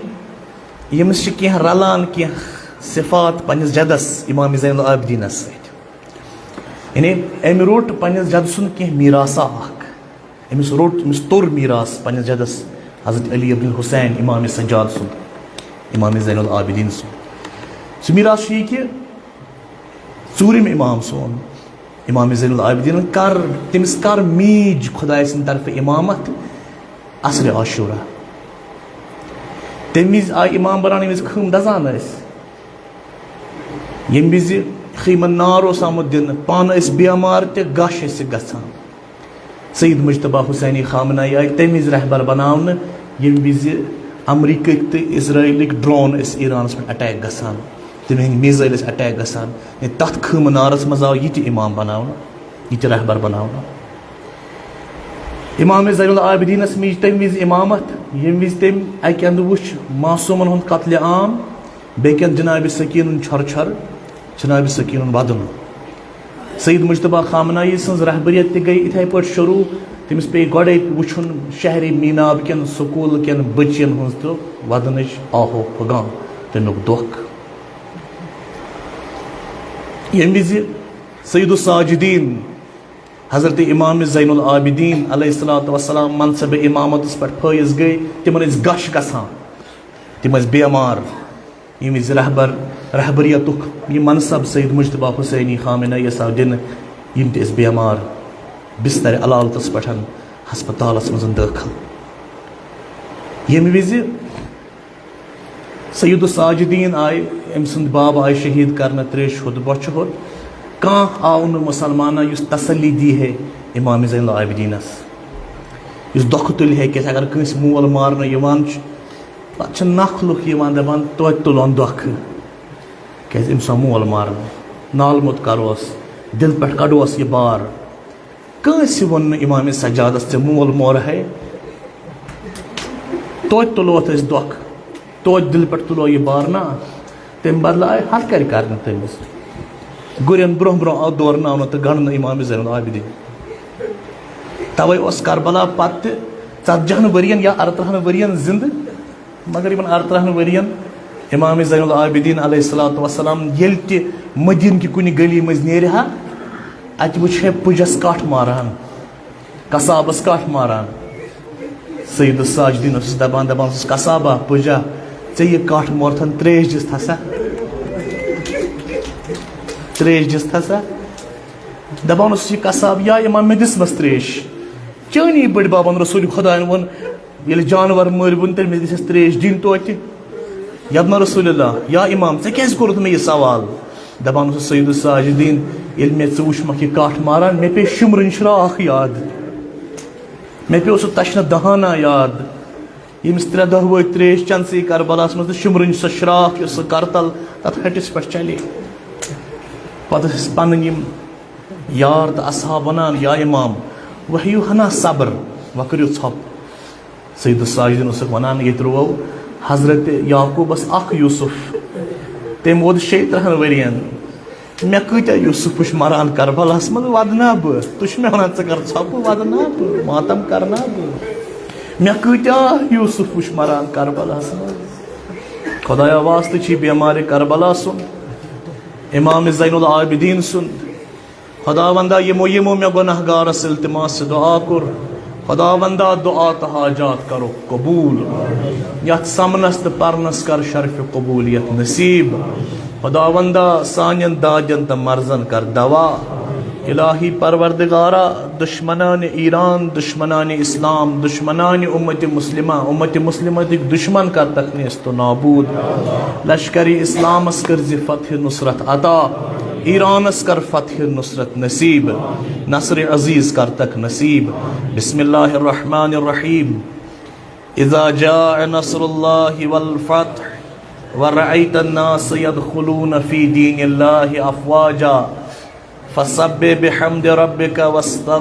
ییٚمِس چھِ کینٛہہ رلان، کینٛہہ صفات پننِس جدس امام زین العابدینس سۭتۍ۔ یعنی أمۍ روٚٹ پننِس جدٕ سُنٛد کینٛہہ میراثا اکھ۔ أمِس روٚٹ، أمِس توٚر میراث پننِس جدس حضرت علی ابن الحسین امام سجاد سُنٛد، امام زین العابدین سُنٛد۔ سُہ میراث چھُ یہِ کہِ ژوٗرِم امام سون، امام زین العابدین کر، تٔمِس کر میٖج خدایہِ سٕنٛدِ طرفہٕ امامت عصرِ عاشورہ۔ تَمہِ وِزِ آیہِ امام بناونہٕ، ییٚمہِ وِزِ خۭم دزان ٲسۍ۔ ییٚمہِ وِزِ خیمن نار اوس آمُت دِنہٕ، پانہٕ ٲسۍ بیمار تہِ، غش ٲسِکھ گژھان۔ سید مجتبیٰ حسینی خامنہ ای آیہِ تَمہِ وِزِ رہبر بناونہٕ، ییٚمہِ وِزِ امریکٕکۍ تہٕ اسرائیلٕکۍ ڈرون ٲسۍ ایرانس پٮ۪ٹھ اٹیک گژھان، تِم ہٕنٛدۍ میزائل ٲسۍ اٹیک گژھان۔ یعنی تَتھ خیمہٕ نارس منٛز آو یہِ تہِ امام بناونہٕ، یہِ تہِ رہبر بناونہٕ۔ امام زین العابدینس میٖج تَمہِ وِزِ امامت، ییٚمہِ وِزِ تٔمۍ اکہِ اندٕ وُچھ معصومن ہُنٛد قتلِ عام، بیٚکہِ اندٕ جناب سکینُن چھۄرٕ چھۄرٕ، جناب سکینُن ودُن۔ سید مجتبیٰ خامنہ ای سٕنٛز رہبریت تہِ گٔے اِتھے پٲٹھۍ شروع۔ تٔمِس پیٚیہِ گۄڈے وُچھُن شہرِ میناب کٮ۪ن سکوٗل کٮ۪ن بٔچین ہٕنٛز تہٕ ودنٕچ آہو پھُگان، تَمیُک دۄکھ۔ ییٚمہِ وِزِ سید الساجدین حضرت امام زین العابدین علیہ الصلوۃ والسلام منصب امامتس پٮ۪ٹھ فٲیض گٔے، تِمن ٲسۍ غش گژھان، تِم ٲسۍ بیمار۔ ییٚمہِ وِزِ رہبر، رہبریتُک یہِ منصب سید مجتبیٰ حسینی خامنہ ایَس آو دِنہٕ، یِم تہِ ٲسۍ بیمار، بستر علالتس پٮ۪ٹھ ہسپتالس منٛز دٲخل۔ ییٚمہِ وِزِ سید الساجدین آیہِ، أمۍ سُنٛد باب آیہِ شہید کرنہٕ، تریش ہیوٚت، بۄچھِ ہیوٚت۔ کانٛہہ آو نہٕ مُسلمانہ یُس تسلی دی ہے امام زین العابدینس، یُس دۄکھٕ تُلہِ ہے، کیازِ اگر کٲنٛسہِ مول مارنہٕ یِوان چھُ، پتہٕ چھِ نکھ لُکھ یِوان دپان، "توتہِ تُلون دۄکھٕ"، کیازِ أمۍ سُنٛد مول مارنہٕ، نالہٕ موٚت کروس، دِلہٕ پٮ۪ٹھ کڑوس یہِ بار۔ کٲنٛسہِ ووٚن نہٕ امام سجادس، "ژےٚ مول مورہے، توتہِ تُلوتھ أسۍ دۄکھ، توتہِ دِلہِ پٮ۪ٹھ تُلو یہِ بار"۔ نہ، تمہِ بدلہٕ آیہِ ہر کرِ کرنہٕ تٔمِس۔ گُرٮ۪ن برونٛہہ برونٛہہ آو دورناونہٕ تہٕ گنٛڈنہٕ امام زین العابدین۔ توے اوس کربلا پتہٕ تہِ ژتجی ہن ؤرین یا ارترٕہن ؤرین زندٕ۔ مگر یِمن ارترٕہن ؤرین امام زین العابدین علیہ الصلوۃ والسلام ییٚلہِ تہِ مدینہٕ کہِ کُنہِ گلی منٛز نیرِ ہا، اتہِ وٕچھِ ہے پُجس کٹھ ماران، قصابس کٹھ ماران۔ سید الساجدین اوسُس دپان، دپان اوسُس، "قصابا، پُجا، ژےٚ یہِ کٹھ مورتھن تریش دِژ تھسا؟ تریش دِژ تھسا؟" دپان اوسُس، "یہِ قصاب یا امام، مےٚ دِژمس تریش۔ چٲنی بٔڈۍ بابن رسول خداین ووٚن، ییٚلہِ جانور مٔرۍ وُن، تیٚلہِ مےٚ گژھٮ۪س تریش دِنۍ توتہِ۔" یبن رسول اللہ، یا امام، ژےٚ کیازِ کوٚرُتھ مےٚ یہِ سوال؟ دپان اوسُس، سید الساجدین، ییٚلہِ مےٚ ژٕ وٕچھمکھ یہِ کٹھ ماران، مےٚ پیٚیہِ شُمرٕنۍ شراکھ یاد۔ مےٚ پیوٚو سُہ تشنہ دہانہ یاد، ییٚمِس ترٛےٚ دۄہ وٲتۍ ترٛیش چٮ۪نسٕے کربلاہس منٛز، تہٕ شُمرٕنۍ سۄ شراکھ یۄس سۄ کرتل تتھ ہٹِس پٮ۪ٹھ چلے۔ پتہٕ ٲسۍ پنٕنۍ یِم یار تہٕ اصحاب ونان، یا امام، وۄنۍ ہیٚیِو ہنا صبر، وۄنۍ کٔرِو ژھۄپہٕ۔ سید الساجدین اوسُکھ ونان، ییٚتہِ روو حضرت یعقوبس اکھ یوسف، تٔمۍ ووت شیٚیہِ ترٕہن ؤرین۔ مےٚ کۭتیاہ یوسف وٕچھ مران کربلاہس منٛز، ودٕ نا بہٕ؟ تُہۍ چھِو مےٚ ونان، ژٕ کر ژھۄپہٕ، ودٕ نا بہٕ؟ ماتم کرنا بہٕ؟ مےٚ کۭتیاہ یوسف وٕچھ مران کربلاہس منٛز۔ خدایا، واسطہٕ چھی بیمارِ کربلا سُنٛد، امام زین العابدین سُنٛد۔ خداوندا، یِمو یِمو مےٚ گۄناہ گارس التماس دعا کوٚر، خداوندا، دعا تہٕ حاجات کرو قبول۔ یتھ سمنس تہٕ پرنس کر شرف قبولیت نصیب۔ خداوندا، سانٮ۪ن دادٮ۪ن تہٕ مرضن کر دوا۔ الہی پروردگارا، دشمنان ایران، دشمنان اسلام، دشمنان امت مسلمہ، امت مسلمتٕکۍ دشمن کر تک نیست و نابود۔ لشکر اسلامس کر زِ فتح نصرت عطا، ایرانس کر فتح نصرت نصیب، نصر عزیز کر تک نصیب۔ بسم اللہ الرحمن الرحیم۔ اذا جاء نصر اللہ والفتح ورأيت الناس يدخلون في دين الله أفواجا فسبح بحمد ربك واستغفره